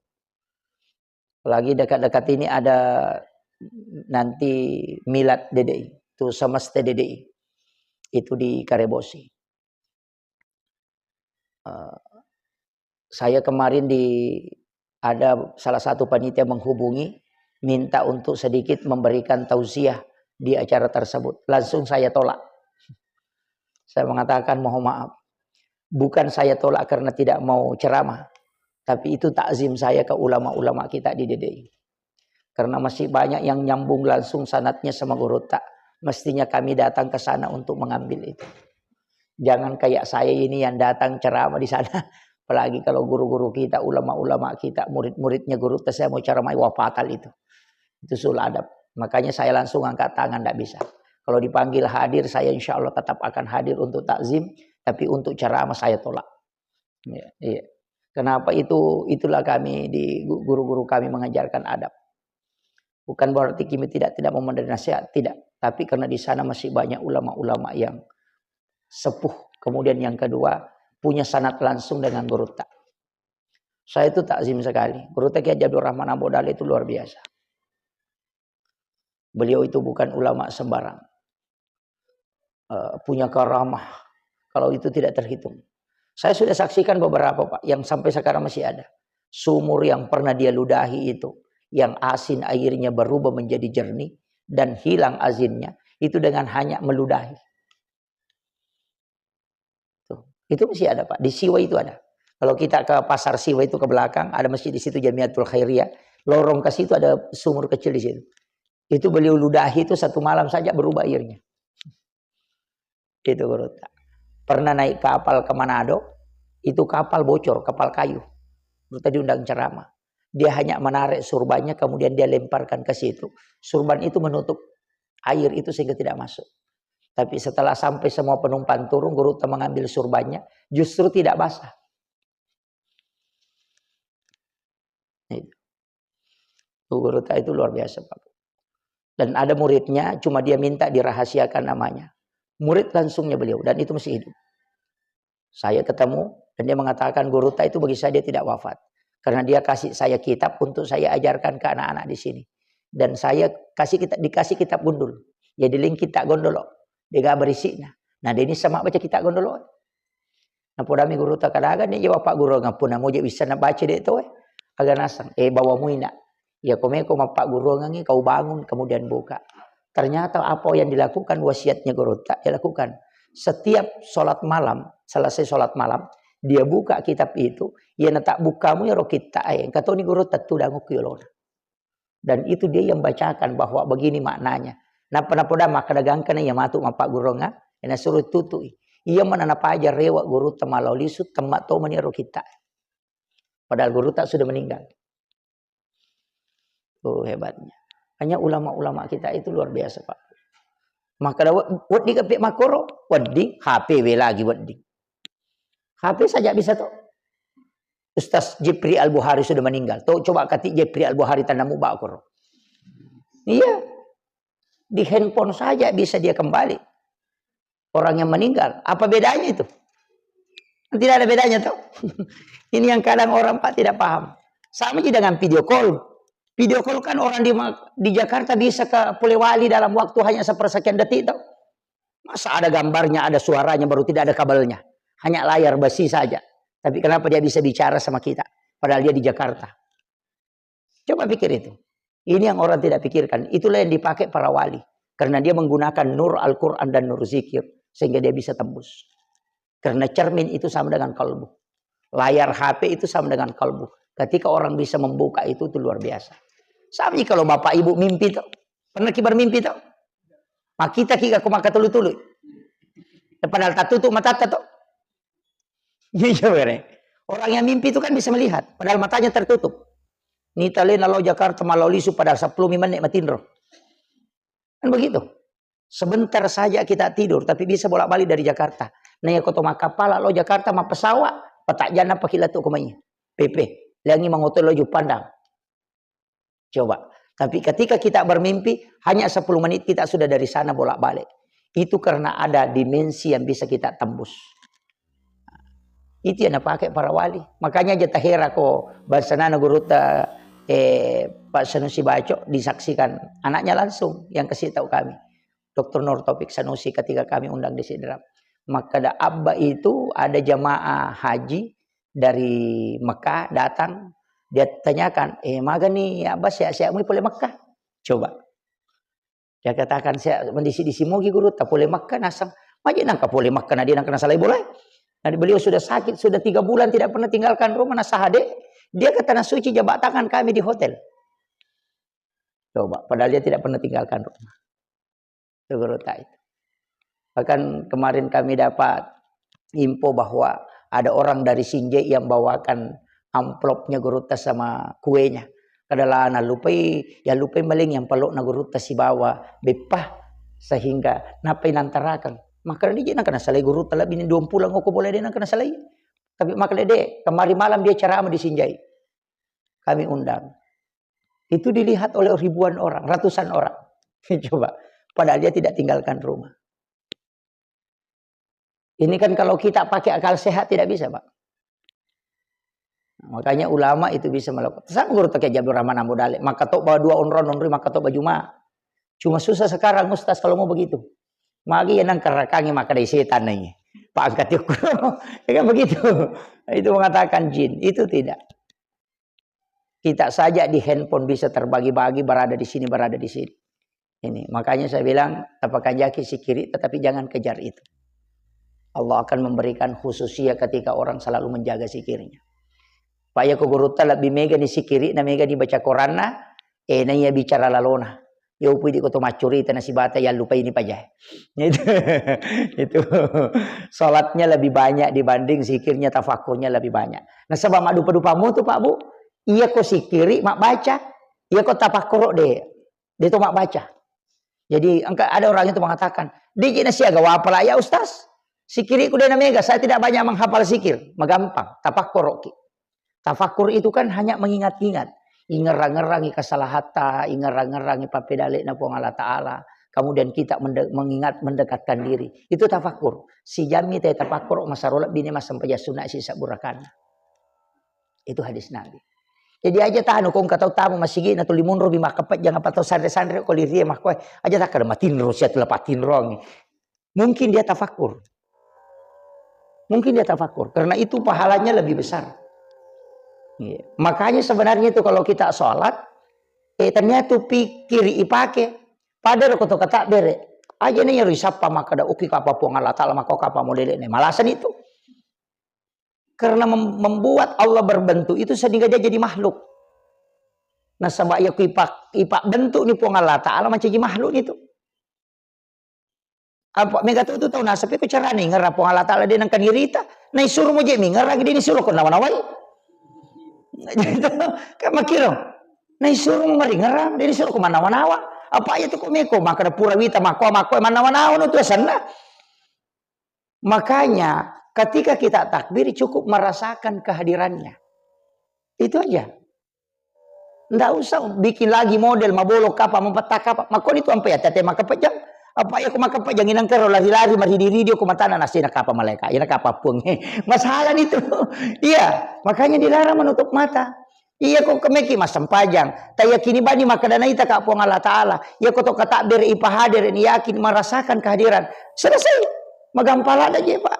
Apalagi dekat-dekat ini ada nanti milad D D I, itu semesta D D I. Itu di Karebosi. Eh, saya kemarin di, ada salah satu panitia menghubungi, minta untuk sedikit memberikan tausiah di acara tersebut. Langsung saya tolak. Saya mengatakan, "Mohon maaf, bukan saya tolak karena tidak mau ceramah, tapi itu takzim saya ke ulama-ulama kita di D D I." Karena masih banyak yang nyambung langsung sanatnya sama guru tak. Mestinya kami datang ke sana untuk mengambil itu. Jangan kayak saya ini yang datang ceramah di sana. Apalagi kalau guru-guru kita, ulama-ulama kita, murid-muridnya guru tak, saya mau ceramah, wah, fatal itu. Itu sul adab. Makanya saya langsung angkat tangan, tidak bisa. Kalau dipanggil hadir, saya insya Allah tetap akan hadir untuk takzim, tapi untuk ceramah saya tolak. Iya, iya. Kenapa itu? Itulah kami di gu-, guru-guru kami mengajarkan adab. Bukan berarti kami tidak, tidak mau memberi nasihat, tidak. Tapi karena di sana masih banyak ulama-ulama yang sepuh. Kemudian yang kedua, punya sanad langsung dengan guru tak. Saya itu takzim sekali. Guru tak Kiai Haji Abdul Rahman Ambo Dale itu luar biasa. Beliau itu bukan ulama sembarang. Eh, punya karamah. Kalau itu tidak terhitung. Saya sudah saksikan beberapa, Pak, yang sampai sekarang masih ada. Sumur yang pernah dia ludahi itu, yang asin airnya berubah menjadi jernih dan hilang asinnya, itu dengan hanya meludahi. Tuh, itu masih ada, Pak. Di Siwa itu ada. Kalau kita ke Pasar Siwa itu ke belakang, ada masjid di situ, Jamiatul Khairiyah. Lorong ke situ ada sumur kecil di situ. Itu beliau ludahi itu satu malam saja berubah airnya. Itu, Guru. Pernah naik kapal ke Manado, itu kapal bocor, kapal kayu. Guru tadi undang ceramah. Dia hanya menarik surbannya, kemudian dia lemparkan ke situ. Surban itu menutup air itu sehingga tidak masuk. Tapi setelah sampai semua penumpang turun, guru mengambil surbannya, justru tidak basah. Itu. Guru tak itu luar biasa, Pak. Dan ada muridnya, cuma dia minta dirahasiakan namanya. Murid langsungnya beliau, dan itu masih hidup. Saya ketemu, dan dia mengatakan, "Guru tak itu bagi saya dia tidak wafat. Karena dia kasih saya kitab untuk saya ajarkan ke anak-anak di sini. Dan saya kasih kita, dikasih kitab gundul. Jadi ling kitab gondolo. Dia gak berisik, nah. Nah, dia ini sama baca kitab gondolo." Napodami guru tak kadaga ni, jawab Pak Guru, "Ngapuna moje bisa nabaca dek to, eh? Aga nasang, eh, bawa muina." Ya, komeko mappagguruangngi, kau bangun, kemudian buka. Ternyata apa yang dilakukan, wasiatnya gurutta, dia lakukan. Setiap sholat malam, selesai sholat malam, dia buka kitab itu, ya, natak bukamu ya ro kitta, eh, engka toni gurutta tudang ku yolona. Dan itu dia yang bacakan bahwa begini maknanya. Napa, napa dah maka dagangkana ya matu mappagguruangnga, ya, nasuruh tutui. Iya mana napaja rewa gurutta malao lisu, temma tomani ro kitta. Padahal gurutta sudah meninggal. Oh, hebatnya. Hanya ulama-ulama kita itu luar biasa, Pak. Maka da-, wedding kape makoro, wedding, H P we lagi wedding. H P saja bisa toh. Ustaz Jepri Al-Bukhari sudah meninggal. Toh, coba kati Jepri Al-Bukhari tanamu bakoro. Iya. Di handphone saja bisa dia kembali. Orang yang meninggal, apa bedanya itu? Tidak ada bedanya toh. Ini yang kadang orang, Pak, tidak paham. Sama aja dengan video call. Video call kan orang di Ma-, di Jakarta bisa ke Polewali dalam waktu hanya sepersekian detik toh. Masa ada gambarnya, ada suaranya, baru tidak ada kabelnya. Hanya layar besi saja. Tapi kenapa dia bisa bicara sama kita? Padahal dia di Jakarta. Coba pikir itu. Ini yang orang tidak pikirkan. Itulah yang dipakai para wali. Karena dia menggunakan nur Al-Quran dan nur zikir. Sehingga dia bisa tembus. Karena cermin itu sama dengan kalbu. Layar H P itu sama dengan kalbu. Ketika orang bisa membuka itu, itu luar biasa. Sama ji kalau bapak ibu mimpi toh. Pernah ki bermimpi toh? Makita ki ko maka tulu-tulu. Padahal tatutup matatta toh. Iya, bere. Orang yang mimpi itu kan bisa melihat, padahal matanya tertutup. Nita lena lao Jakarta, malao lisu, padahal sepuluh menit matinro. Kan begitu. Sebentar saja kita tidur, tapi bisa bolak-balik dari Jakarta. Nah, ya, koto makkapala lao Jakarta, mappesawa, petak jana paki latu kemai. P P, leangi mangoto lao Juppandang. Coba. Tapi ketika kita bermimpi, hanya sepuluh menit kita sudah dari sana bolak-balik. Itu karena ada dimensi yang bisa kita tembus. Itu yang dipakai para wali. Makanya aja tahera ko bahasa nana gurutta, eh, Pak Sanusi Baco disaksikan anaknya langsung yang kasih tahu kami. Doktor Nur Taufik Sanusi ketika kami undang di Sidrap. Maka ada Abba itu ada jamaah haji dari Mekah datang, dia tanyakan, "Eh, maga ni, Abba, sehat-sehat mui pole Mekah?" Coba. Dia katakan, "Sehat, mendisi-disi mogi gurutta pole Mekah, nasang." Maji nangka pole Mekah, na dia nangka nasalai bola. Nah, beliau sudah sakit, sudah tiga bulan tidak pernah tinggalkan rumah, nasahade. Dia ke Tanah Suci, jabat tangan kami di hotel. Coba, padahal dia tidak pernah tinggalkan rumah. Itu gurutta itu. Bahkan kemarin kami dapat info bahwa ada orang dari Sinjai yang bawakan amplopnya gurutta sama kuenya. Kada la nalupai, ya lupai maling yang pelokna gurutta sibawa beppa, sehingga napai nantarakang. Maka dia nangka nasalai gurutta lebih ni dua pulang oko boleh dia nangka nasalai. Tapi maka dia, kemarin malam dia ceramah di Sinjai. Kami undang. Itu dilihat oleh ribuan orang, ratusan orang. Coba. Padahal dia tidak tinggalkan rumah. Ini kan kalau kita pakai akal sehat tidak bisa, Pak. Makanya ulama itu bisa melakukan. Sama gurutta Kiai Abdul Rahman Ambo Dalek. Maka tok bawa dua onron, onroi maka tok baju ma. Cuma susah sekarang, Ustaz, kalau mau begitu. Magi ya nang karakangi maka dari setan nai. Pak angkat ukur. Ya kan begitu. Itu mengatakan jin. Itu tidak. Kita saja di handphone bisa terbagi-bagi, berada di sini, berada di sini. Ini, makanya saya bilang, tapakajaki sikiri, tetapi jangan kejar itu. Allah akan memberikan khususiyah ketika orang selalu menjaga sikirnya. Pak, ya, ko gurutta lebih mega ni sikiri, na mega ni baca Quranna, eh, na iya bicara lalona. Ya, upui di koto maccurita nasibata, ya, lupai ni pajae. Itu, itu salatnya lebih banyak dibanding zikirnya, tafakkurnya lebih banyak. Nasaba maddupa-dupa mutu, Pak, Bu. Iya ko sikiri, mabbaca. Iya ko tafakkuro de. De to mabbaca. Jadi, engka ada orang itu mengatakan, "De je nasiaga wapala ya, Ustaz. Sikiriku de na mega, saya tidak banyak menghafal sikir." Magampang, tafakkuro ki. Tafakkur itu kan hanya mengingat-ingat. Ingerang-ngerangi kesalahatta, ingerang-ngerangi pappedalekna Puang Allah Ta'ala. Kemudian kita mende-, mengingat, mendekatkan diri. Itu tafakkur. Sijammi te tafakkur, masaro lebbi ni massempajang sunna sisa burakanna. Itu hadis Nabi. Jadi aja tanu ko engka tau tamu masigi na tuli munro bi makkapajang apa tau sanre-sanre ko lirie makkoe. Aja takkada matinro sia tula patinroangi. Mungkin dia tafakkur. Mungkin dia tafakkur. Karena itu pahalanya lebih besar. Iya. Makanya sebenarnya itu kalau kita sholat, Eh, tania tu pikkiri ipake. Pada ko to kata bere. Aja ne yaro isappa makkeda, "Oki kapa Puang Allah Ta'ala, maka kapa modele ne." Malasani tu. Karena mem-, membuat Allah berbentuk itu sehingga dia jadi makhluk. Nasaba iya ku ipak-, ipak bentuk ni Puang Allah Ta'ala mancaji makhluk ni tu. Apa mega tu, tu tau nasaba ko carani ngerang Puang Allah Ta'ala de nengka nirita. Naisuro mo je mi ngerang de nisuro ko nawa-nawai. Kan makkiro. Naisuro mo mari ngerang de nisuro ko manawa-nawa. Apa iya tu ko meko makkeda pura wita makko, makko manawa-nawa no tu asenna. Makanya, ketika kita takbir, cukup merasakan kehadirannya. Itu aja. Ndak usah bikin lagi model, mabolok kapa, mapetta kapa. Makkoni tu ampe ya, tete makepejang. Apa ya, ko makepejang, inang kero lari-lari, maridi-ridi, ko matana nasina kapa malaika, ina kapa Puang. Masalah itu. Iya, makanya dilarang menutup mata. Iya, ko kemeki massempajang, tayakini bani makkeda naita ka Puang Allah Ta'ala. Iya, ko to katakbir ipahadir ni yakin merasakan kehadiran. Selesai. Magampang ladde je, Pak.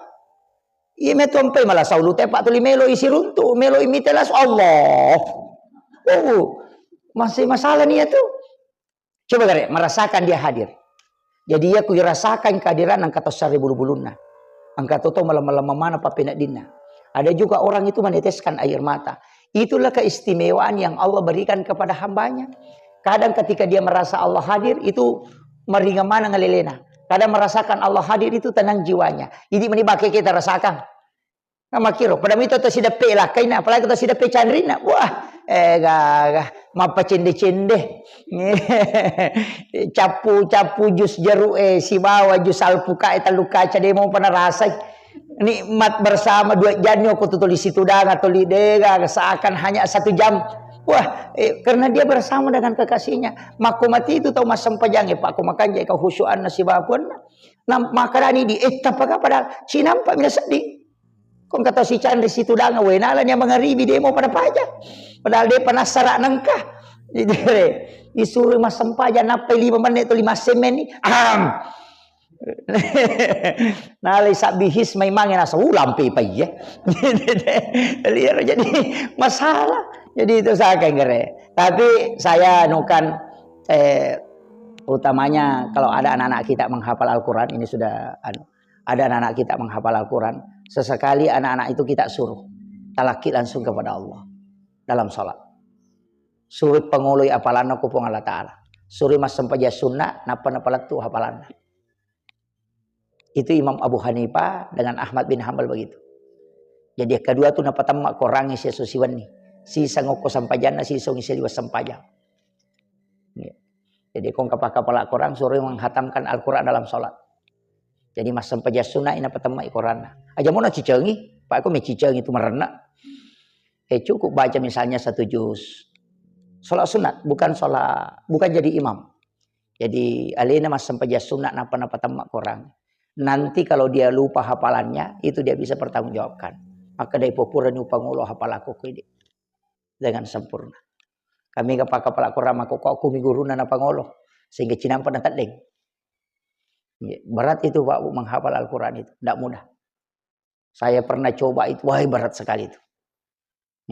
Iya, metu ampai malah saulu tepa tuli melo isi runtu, melo imite las Allah. Oh, masih masalah nih ya tuh. Coba gare, merasakan dia hadir. Jadi, iya ku irasakan kehadiran engka to sarre bulu-bulunna. Engka to to malem-malem mana pappeneddinna. Ada juga orang itu meneteskan air mata. Itulah keistimewaan yang Allah berikan kepada hambanya. Kadang ketika dia merasa Allah hadir, itu meringan mana ngalelena. Kadang merasakan Allah hadir itu tenang jiwanya. Ini meni bake kita rasakan. Nah, makkiro, pada mito to sideppe lakkaina, apalagi to sideppe canrinna. Wah, eh, gaga, mappacende-cende. Cappu-cappu jus jeruk, eh, sibawa jus alpukat, eh, tellu kaca, de mo pernah rasai. Nikmat bersama dua jam ni, ko tu tuli situdang, tuli dega, seakan hanya satu jam. Wah, eh, karena dia bersama dengan kekasihnya. Makko mati itu tau massempajang, eh, Pak, ko makanja, eh, kehusyuanna sibawa puanna. Nah, makkedani di, eh, tapaka padahal sinampa mina sedding. Ko engka tau sicanri situdanga, we, nalani mangaribi, de mo pada paja. Padahal de panassara nengka. Jadi, disuro massempajang, nappai lima menit atau lima semen ni. Am. Nalai sabbi his mai mange nasa ulampe paiye. Jadi, jadi masalah. Jadi itu saya kira. Tapi saya anu kan, eh, utamanya kalau ada anak-anak kita menghafal Al-Quran, ini sudah anu, ada anak-anak kita menghafal Al-Quran, sesekali anak-anak itu kita suruh talaki langsung kepada Allah dalam salat. Suruh pangoloi apalanna ku Puang Allah Ta'ala. Suruh massempajang sunnah, nappa napalettu hafalanna. Itu Imam Abu Hanifah dengan Ahmad bin Hambal begitu. Jadi kedua tu napatemma Quran isi esso siwenni. Siseng okko sempajanna, siseng isi liwa sempajang. Iya. Jadi, ko engka pakapala Quran, suruh menghatamkan Al-Quran dalam salat. Jadi, massempajang sunnah ina patemma Quranna. Aja mo nacicengi, Pak, ko mecicengi tu marenna. Eh, cukup baca misalnya satu juz. Salat sunat, bukan salat, bukan jadi imam. Jadi, alena massempajang sunnah napa napatemma Quran. Nanti kalau dia lupa hafalannya, itu dia bisa pertanggungjawabkan. Maka dari popurani upangolo hafalakku ini dengan sempurna. Kami ke pakapala Quran mako kok kumi guruna napangolo sehingga cinampa nateddeng. Iya, berat itu, Pak, Bu, menghafal Al-Quran itu. Tidak mudah. Saya pernah coba itu, wah, berat sekali itu.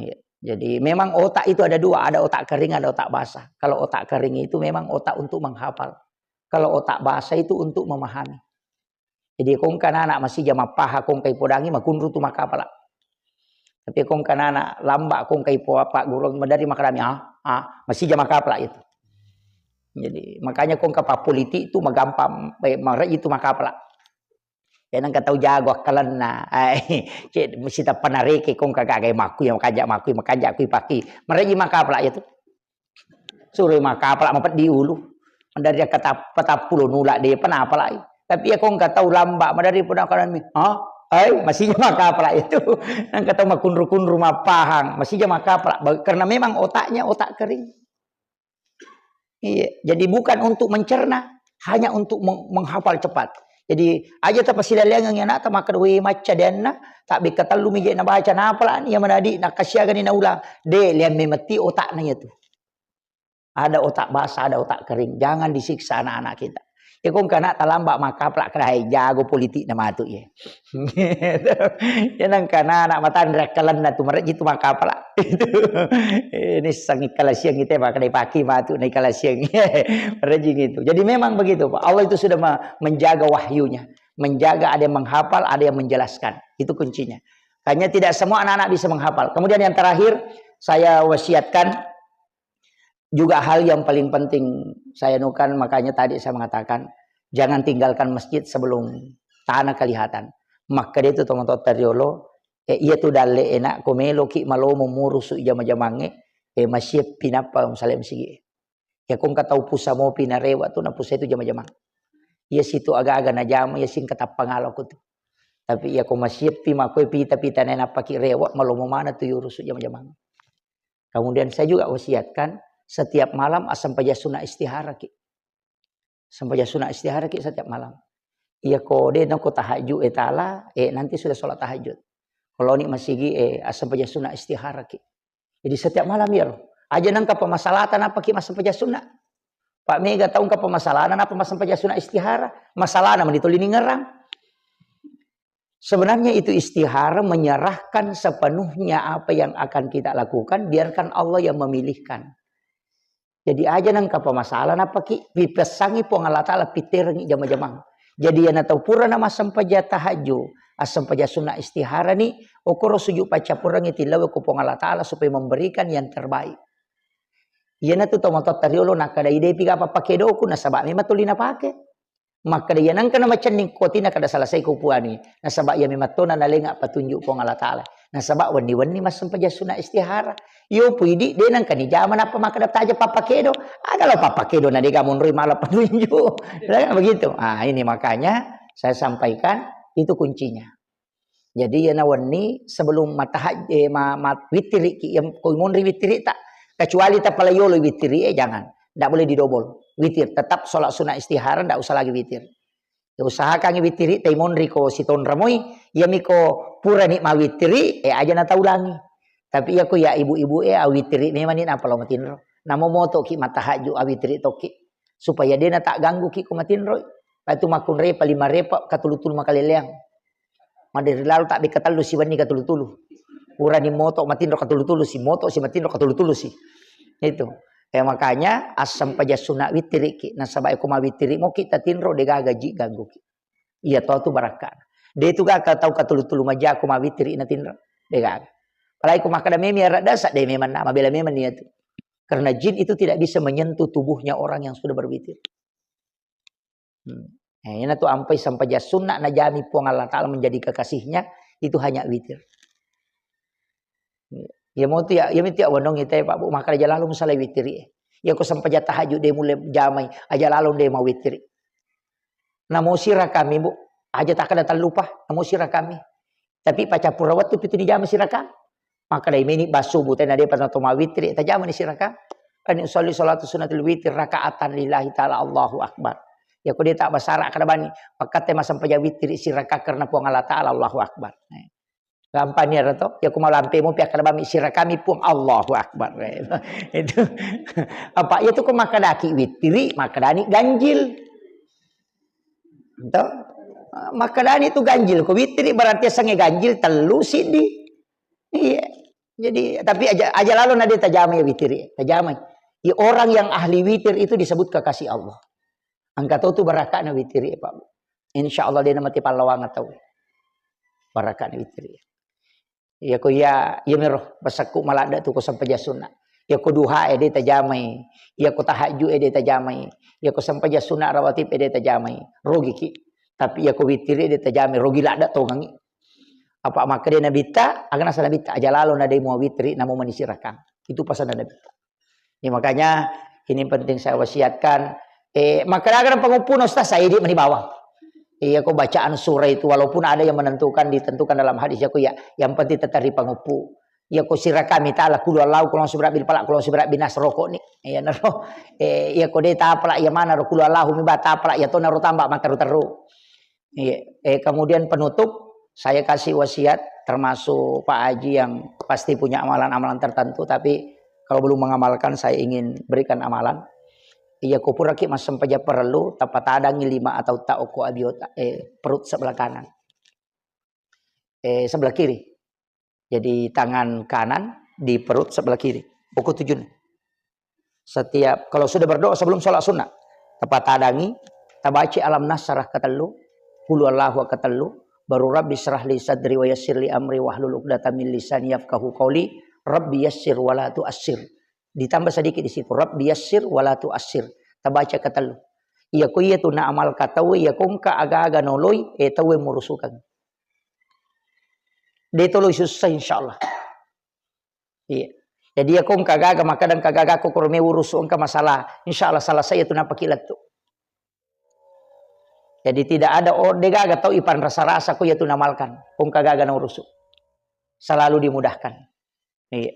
Iya. Jadi memang otak itu ada dua, ada otak kering, ada otak basah. Kalau otak kering itu memang otak untuk menghafal. Kalau otak basah itu untuk memahami. Jadi ko engka nana masija mappaha ko engka ipodangi makunru tu makapala. Tapi ko engka nana lamba ko engka ipo apa guru madari makalami, ah, ah, masija makapala itu. Jadi makanya ko engka pappolitik tu magampang, eh, mareji tu makapala. Ya nengka tau jago akkalenna. Ai, cek mesti tappanareke ko engka gagai makku ya makanja makku, makanja kui paki. Mareji makapala itu. Suroi makapala mapeddi ulu. Dari kata patappulo nula de pa napalai. Tapi ya ko engka tau lamba madari pun akan mi, ha? Ai, masija makapala itu. Nengka tau makunru-kunru mappahang, masija makapala. Ba-, karena memang otaknya otak kering. Iya, jadi bukan untuk mencerna, hanya untuk meng-, menghafal cepat. Jadi aja tapasilaleangengi anakta makkeda, "We, macca denna, tabbekka tellu mi je nabaca napalani ya manadi nakasiagani naulang." De, liang memetti otakna ya tu. Ada otak basah, ada otak kering. Jangan disiksa anak-anak kita. Iko engka anak talamba makkapala, kada hai jago politik na matu ye. Ya nengka anak matanre akkalenna tu, marejji tu makkapala. Itu. Eh, ini sangi kalasiang kita, Pak, kada paki matu, naik kalasiang. Marejji itu. Jadi memang begitu, Pak. Allah itu sudah me-, menjaga wahyunya. Menjaga, ada yang menghafal, ada yang menjelaskan. Itu kuncinya. Hanya tidak semua anak-anak bisa menghafal. Kemudian yang terakhir, saya wasiatkan juga hal yang paling penting saya nukan, makanya tadi saya mengatakan, jangan tinggalkan masjid sebelum tanah kelihatan. Makkeda itu tomatoatta riolo, eh, iya tu dalle enak, ko meloki malomo murusu jama-jamangnge, eh, masieppi nappa musale masigi. Ya ko engka tau pusa mopi narewa tu, napusa itu jama-jamang. Iya situ aga-aga najama, iya singka tappa ngalo ko tu. Tapi iya ko masieppi makoi pita-pita nae nappaki rewa, malomo mana tu yurusu jama-jamang. Kemudian saya juga wasiatkan, setiap malam assempaja sunna istihara ki. Assempaja sunna istihara ki setiap malam. Iya ko de nako tahajud e tala, eh, nanti sudah sholat tahajud. Kalau ni masigi, eh, assempaja sunna istihara ki. Jadi setiap malam ya loh. Aja nengka pamasalata napa ki massempaja sunna. Pak mega tahu nengka pamasalana napa massempaja sunna istihara. Masalana mani tuli ningerang. Sebenarnya itu istihara menyerahkan sepenuhnya apa yang akan kita lakukan, biarkan Allah yang memilihkan. Jadi aja nengka pamasalah napaki, pipessangi Puang Allah Ta'ala, piterengi jama-jamang. Jadi yana tau pura na massempajang tahajud, assempajang sunna istihara ni, okoro sujud paccappurengi tilawe ko Puang Allah Ta'ala supaya memberikan yang terbaik. Iyana tu tomatoatta riolo nakkeda idepi ga pappakedoku, nasaba memang tuli napake. Makkeda, "Iya nengka namacenning kotina kada selesai ko puani, nasaba iya mematto na nalenga patunjuk Puang Allah Ta'ala. Nasaba wenni-wenni massempajang sunna istihara. Iyo puidi de nengka nijama nappa makkeda taja pappakedo. Aga lo pappakedo na dega monroi mala patunjuk." Begitu. Ah, ini makanya saya sampaikan itu kuncinya. Jadi, iyana wenni sebelum matahaj-, eh, ma-, ma-, wittiriki, yang ko monri wittiri ta, kecuali tapala yolo wittiri, eh, jangan. Ndak boleh didobol. Witir, tetap sholat sunat istihara, ndak usah lagi witir. Ya, usahakan wittiri ta monri ko sitonra moi, iyami ko purani mawittiri, eh, aja nataulangi. Tapi iya ko ya ibu-ibu, eh, awittiri memang ni napala matinro. Namo motoki matahajud awittiri toki. Supaya de natagganggu ki ko matinroi. Patu makkunrai paling marepa katulu-tulu makaleleang. Maderi lalo tabbe katellu si wenni katulu-tulu. Purani moto matinro katulu-tulu si, moto si matinro katulu-tulu si. Itu. Ya makanya assempaja sunna witiriki. Nasaba ko mawittiri moki tatinro de gaga ji ganggu ki. Iya to tu barakka. De tu gaga tau katulu-tulu maja ko mawittiri natinro. De gaga. Apalagi ko makkeda memi ara dasa de memang na mabela memang niat. Karena jin itu tidak bisa menyentuh tubuhnya orang yang sudah berwitir. Hmm. Eh, iyana tu ampai sempajang sunna najami Puang Allah Ta'ala menjadi kekasihnya, itu hanya witir. Iya mau tu ya, iya mitu ya wenong ita ya, Pak Bu, makkeda aja lalo musalai witiri. Iya ko sempajang tahajud de mulai jamai, aja lalo de mau witiri. Namo sirakami, Bu, aja takkeda tellupa, namo sirakami. Tapi paccappura wettu pitu dijama sirakang. Makkeda meni bassubu tena depa nato mawittiri, tajamani sirakang. Kan usolli sholatu sunnatul witir rakaatan lillahi ta'ala, Allahu Akbar. Ya ko de ta basara kada bani, pakkate massempajang wittiri sirakang karena Puang Allah Ta'ala, Allahu Akbar. Eh. Gampang ni ero to. Ya ko malampe mo pi akkada bami sirakami Puang, Allahu Akbar. Eh. Itu. Apa ya tu ko makkadaki wittiri, makkadani ganjil. To? Makkedani tu ganjil, ko witiri berarti asengnge ganjil tellu siddi. Iya. Jadi, tapi aja, aja lalo na de tajamai witiri, tajamai. Ya, orang yang ahli witir itu disebut kekasih Allah. Engka to tu barakana witiri, Pak. Insya Allah de namati pallawang tau. Barakana witiri. Iya ko iya, iya miro, pasakku maladde tu ko sempajang sunna. Iya ko duha e de tajamai. Iya ko tahajud e de tajamai. Iya ko sempajang sunna rawatib e de tajamai. Rogi ki. Tapi iya ko witiri de tajamai, rogi ladde tongengi. Apa makkeda Nabitta, aga nasa Nabitta, aja lalo na de mua witiri, namo mani sirakang. Itu pesan Nabitta. Ya, makanya ini penting saya wasiatkan. Eh, makkeda-kada panguppu no Ustaz, saya di mani bawang. Iya, ko bacaan surah itu walaupun ada yang menentukan, ditentukan dalam hadis, ya ko ya, yang penting tetap di panguppu. Ya ko sirakami ta'ala kulu Allahu, kulu sibra bil palak, kulu sibra binas rokok ni. Iya naro. Eh, iya ko de tapalak ya mana ro kulu Allahu mi ba tapalak ya to naro tambah mataru-taru. Iya. Eh, kemudian penutup, saya kasih wasiat, termasuk Pak Haji yang pasti punya amalan-amalan tertentu, tapi kalau belum mengamalkan, saya ingin berikan amalan. Iya, ko puraki massempajang parellu, tapatadangi lima atau ta okko abiota, eh, perut sebelah kanan. Eh, sebelah kiri. Jadi tangan kanan di perut sebelah kiri. Pokok tujuh. Setiap, kalau sudah berdoa sebelum sholat sunnah, tapatadangi, tabaca alam nasrah ketellu, qul huwallahu ketellu, baru rabbi syrah li sadri wa yassir li amri wahlul uqdatam min lisani yafqahu qauli, rabbi yassir wa la tu'assir. Ditambah sedikit di situ, rabbi yassir wa la tu'assir. Tabaca ketellu. Iya ko iya tu na amal katau, iya ko engka aga-aga noloi, eh, tauwe murusukang. De toloi susah, insyaallah. Iya. Jadi, iya ko engka gaga, makkeda engka gaga ko kurme urusu engka masalah, insyaallah selesai itu napaki lettu. Jadi, tidak ada, oh, de gaga tau ipan rasa-rasa ko iya tu namalkan. Ko engka gaga na urusu. Selalu dimudahkan. Iya.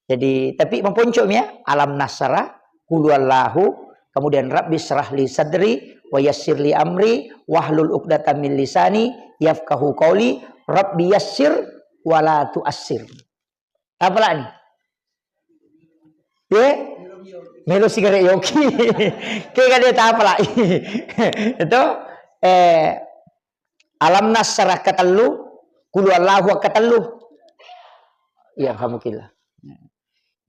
Jadi, tapi maponco mi ya, alam nasrah, qul huwallahu, kemudian rabbi syrah li sadri, wa yassir li amri, wahlul uqdatam min lisani, yafqahu qauli, rabbi yassir, wa la tu'assir. Apalagi? Ye? Melo sigaret yoki. Kega de tapalai. Itu, eh, alam nasrah ketellu, qul huwallahu ketellu. Ya, alhamdulillah.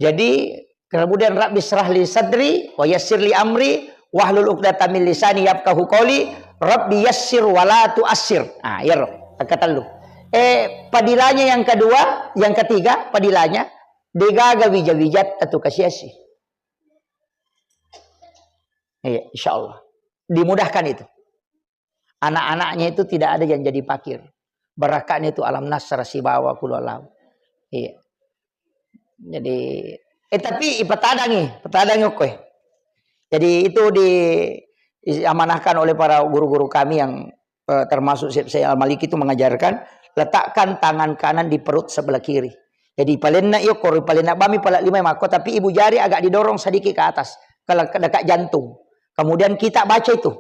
Jadi, kemudian rabbi syrah li sadri, wa yassir li amri, wahlul uqdatam min lisani yafqahu qauli, rabbi yassir wa la tu'assir. Ah, iyaro, ketellu. Eh, padilanya yang kedua, yang ketiga, padilanya, de gaga wija-wijatta tu kasiasi. Iya, insyaallah. Dimudahkan itu. Anak-anaknya itu tidak ada yang jadi fakir. Barakatnya itu alam nasrah sibawa qul huwallahu. Iya. Jadi, eh, tapi ipatadangi, patadangi okko e. Jadi itu di, diamanahkan oleh para guru-guru kami yang, eh, termasuk Syekh, Syekh Al-Maliki itu mengajarkan, letakkan tangan kanan di perut sebelah kiri. Jadi palenna iyo koro palenna bami pala lima mako, tapi ibu jari agak didorong sedikit ke atas, kalau dekat jantung. Kemudian kita baca itu,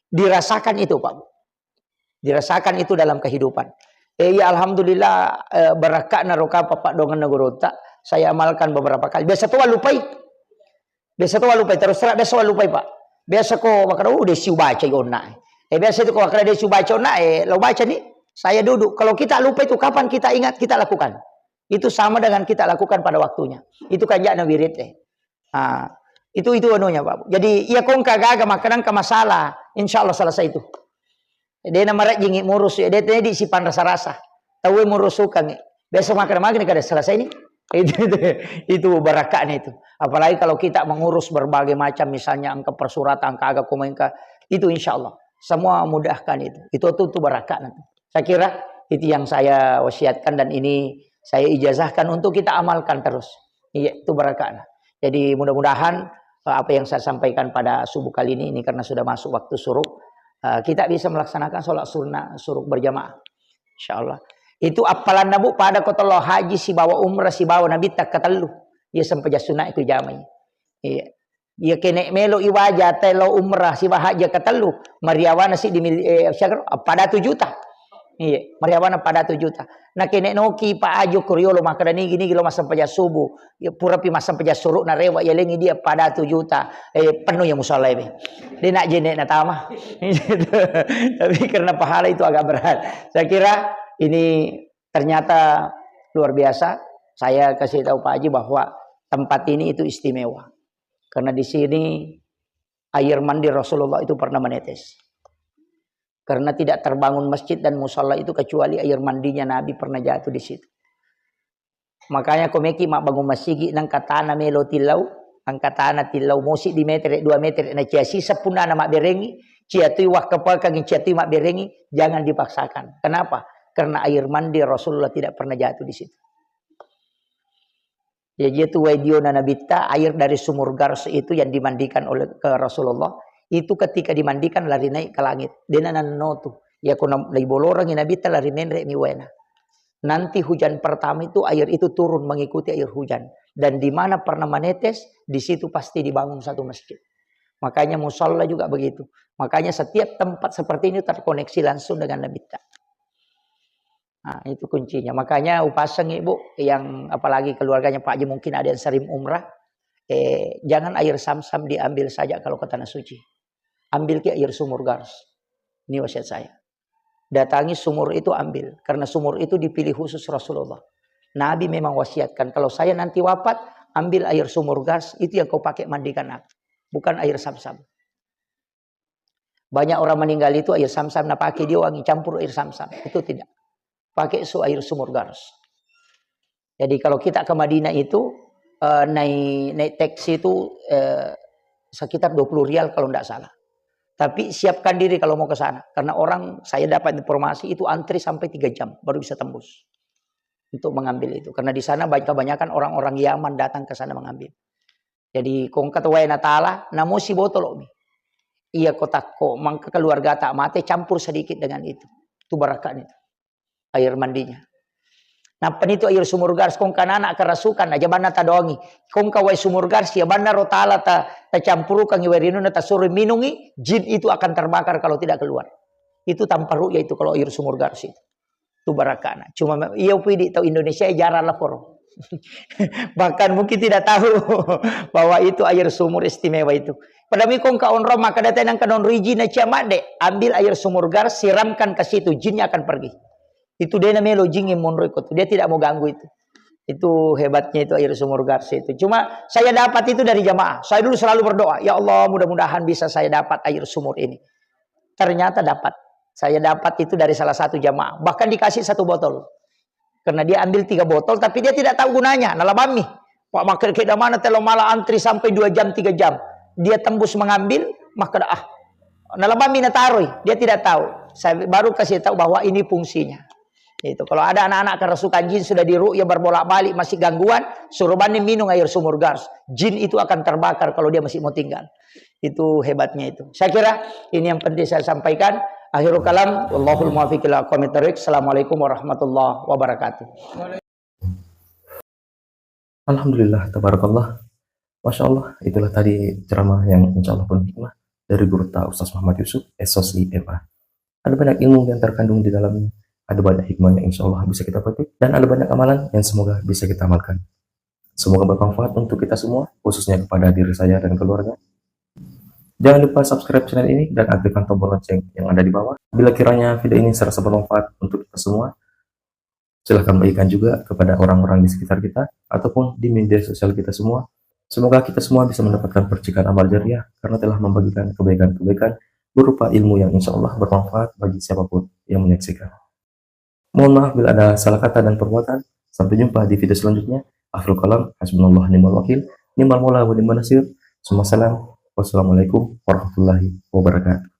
dirasakan itu, Pak Bu. Dirasakan itu dalam kehidupan. Eh, ya alhamdulillah, eh, barakatna roka papa dongan negorota, saya amalkan beberapa kali. Biasa tu lupai. Biasa tu lupai, terus terang biasa lupai, Pak. Biasa ko makkeda, "Oh, de siu baca onna." Eh, biasa itu ko makkeda de siu baca onna, eh, lo baca nih. Saya duduk. Kalau kita lupa itu, kapan kita ingat, kita lakukan. Itu sama dengan kita lakukan pada waktunya. Itu kan jana wirid, eh. Ah, itu, itu anunya, Pak. Jadi, iya ko engka gaga makkeda engka masalah, insyaallah selesai itu. De na marejjingi murus, de tedi sipan rasa-rasa. Tauwe murusukangi. Biasa makan-makan kada selesai ini. Itu, itu, itu barakatnya itu. Apalagi kalau kita mengurus berbagai macam, misalnya engka persuratan, engka aga, komengka, itu insyaallah semua mudahkan itu. Itu tuh, tuh barakatnya tuh. Saya kira itu yang saya wasiatkan dan ini saya ijazahkan untuk kita amalkan terus. Iya, itu barakatnya. Jadi mudah-mudahan, eh, apa yang saya sampaikan pada subuh kali ini, ini karena sudah masuk waktu syuruk, eh, kita bisa melaksanakan sholat sunnah syuruk berjamaah. Insyaallah. Itu appalanna, Bu, pada ko tollo haji sibawa umrah sibawa Nabitta ketellu. Iya sempajang sunna itu jamai. Iya. Iya kene melo iwaja telo umrah sibawa haji ketellu. Mariawana siddi mil-, eh, siaga, pada tu juta. Iya, mariawana pada tu juta. Na kene noki pa ajo ko riolo makkeda nigi-nigi lo massempajang subuh. Ya, purapi massempajang syuruk na rewa ya lengi dia pada tu juta. Eh, penuh ya musala be. De na jene na tama. Tapi karena pahala itu agak berat. Saya kira ini ternyata luar biasa. Saya kasih tahu Pak Haji bahwa tempat ini itu istimewa. Karena di sini air mandi Rasulullah itu pernah menetes. Karena tidak terbangun masjid dan musala itu kecuali air mandinya Nabi pernah jatuh di situ. Makanya ko meki mabbangun masigi nangka tana melo tillau, angka tana tillau mosi di metere, dua metere, na cia sisa punna na mabberengi, cia tui wakkapakangi, cia tui mabberengi, jangan dipaksakan. Kenapa? Karena air mandi Rasulullah tidak pernah jatuh di situ. Jadi itu wae diona Nabitta, air dari sumur Gars itu yang dimandikan oleh, eh, Rasulullah, itu ketika dimandikan lari naik ke langit. Dena nanno tu. Ya kuna lagi bolorangi Nabitta lari menre mi waena. Nanti hujan pertama itu air itu turun mengikuti air hujan. Dan di mana pernah menetes, di situ pasti dibangun satu masjid. Makanya musalla juga begitu. Makanya setiap tempat seperti ini terkoneksi langsung dengan Nabitta. Nah, itu kuncinya. Makanya upasengi, Bu, yang apalagi keluarganya Pak Haji mungkin ada yang sering umrah. Eh, jangan air Samsam diambil saja kalau ke tanah suci. Ambil ki air sumur Gars. Ini wasiat saya. Datangi sumur itu, ambil. Karena sumur itu dipilih khusus Rasulullah. Nabi memang wasiatkan, "Kalau saya nanti wafat, ambil air sumur Gars, itu yang kau pakai mandikan aku. Bukan air Samsam." Banyak orang meninggal itu air Samsam napakai dia, wangi, campur air Samsam. Itu tidak. Pakai su air sumur Gars. Jadi kalau kita ke Madinah itu, eh, naik, naik taksi itu, eh, sekitar dua puluh rial kalau ndak salah. Tapi siapkan diri kalau mau ke sana. Karena orang, saya dapat informasi itu antri sampai tiga jam baru bisa tembus untuk mengambil itu. Karena di sana banyak, kebanyakan orang-orang Yaman datang ke sana mengambil. Jadi, ko engka tau wae natala, namo sibotolo'mi. Iya ko takko mangka keluargata mate, campur sedikit dengan itu. Itu barakahnya itu. Air mandinya. Nappani tu air sumur Gars, ko engka anak kerasukan, aja banna tadoangi. Ko engka wae sumur Gars, iya banna ro tala ta-, tacampurukangi wae rinunna, tasuro minungi, jin itu akan terbakar kalau tidak keluar. Itu tanpa ru'yah itu kalau air sumur Gars itu. Itu barakana. Cuma me-, iya pidi tau Indonesia jarang lapor. Bahkan mungkin tidak tahu bahwa itu air sumur istimewa itu. Pada mi ko engka onrong makkeda tenang ke non rijina cia madde, ambil air sumur Gars, siramkan ke situ, jinnya akan pergi. Itu dia namanya lo jin yang monro ikut. Dia tidak mau ganggu itu. Itu hebatnya itu air sumur Gars itu. Cuma saya dapat itu dari jamaah. Saya dulu selalu berdoa, "Ya Allah, mudah-mudahan bisa saya dapat air sumur ini." Ternyata dapat. Saya dapat itu dari salah satu jamaah. Bahkan dikasih satu botol. Karena dia ambil tiga botol, tapi dia tidak tahu gunanya. Nalabammi. Pak, makkeda mana telo mala antri sampai dua jam, tiga jam. Dia tembus mengambil, makkeda, "Ah." Nalabammi nataroi. Dia tidak tahu. Saya baru kasih tahu bahwa ini fungsinya. Itu. Kalau ada anak-anak kerasukan jin sudah diru'yah berbolak-balik, masih gangguan, suruh banni minum air sumur Gars. Jin itu akan terbakar kalau dia masih mau tinggal. Itu hebatnya itu. Saya kira ini yang penting saya sampaikan. Akhirul kalam, wallahul muwaffiq ila aqwamit thariq. Assalamualaikum warahmatullahi wabarakatuh. Alhamdulillah, tabarakallah. Masya Allah, itulah tadi ceramah yang insya Allah penuh hikmah dari guru ta Ustaz Muhammad Yusuf, S O S I M A. Ada banyak ilmu yang terkandung di dalamnya, ada banyak hikmah yang insya Allah bisa kita petik, dan ada banyak amalan yang semoga bisa kita amalkan. Semoga bermanfaat untuk kita semua, khususnya kepada diri saya dan keluarga. Jangan lupa subscribe channel ini dan aktifkan tombol lonceng yang ada di bawah. Bila kiranya video ini serasa bermanfaat untuk kita semua, silahkan bagikan juga kepada orang-orang di sekitar kita ataupun di media sosial kita semua. Semoga kita semua bisa mendapatkan percikan amal jariah karena telah membagikan kebaikan-kebaikan berupa ilmu yang insya Allah bermanfaat bagi siapapun yang menyaksikan. Mohon maaf bila ada salah kata dan perbuatan. Sampai jumpa di video selanjutnya. Akhirul kalam, hasbunallah ni'mal wakil, ni'mal maula wa ni'mal nasir. Summa salam. Wassalamualaikum warahmatullahi wabarakatuh.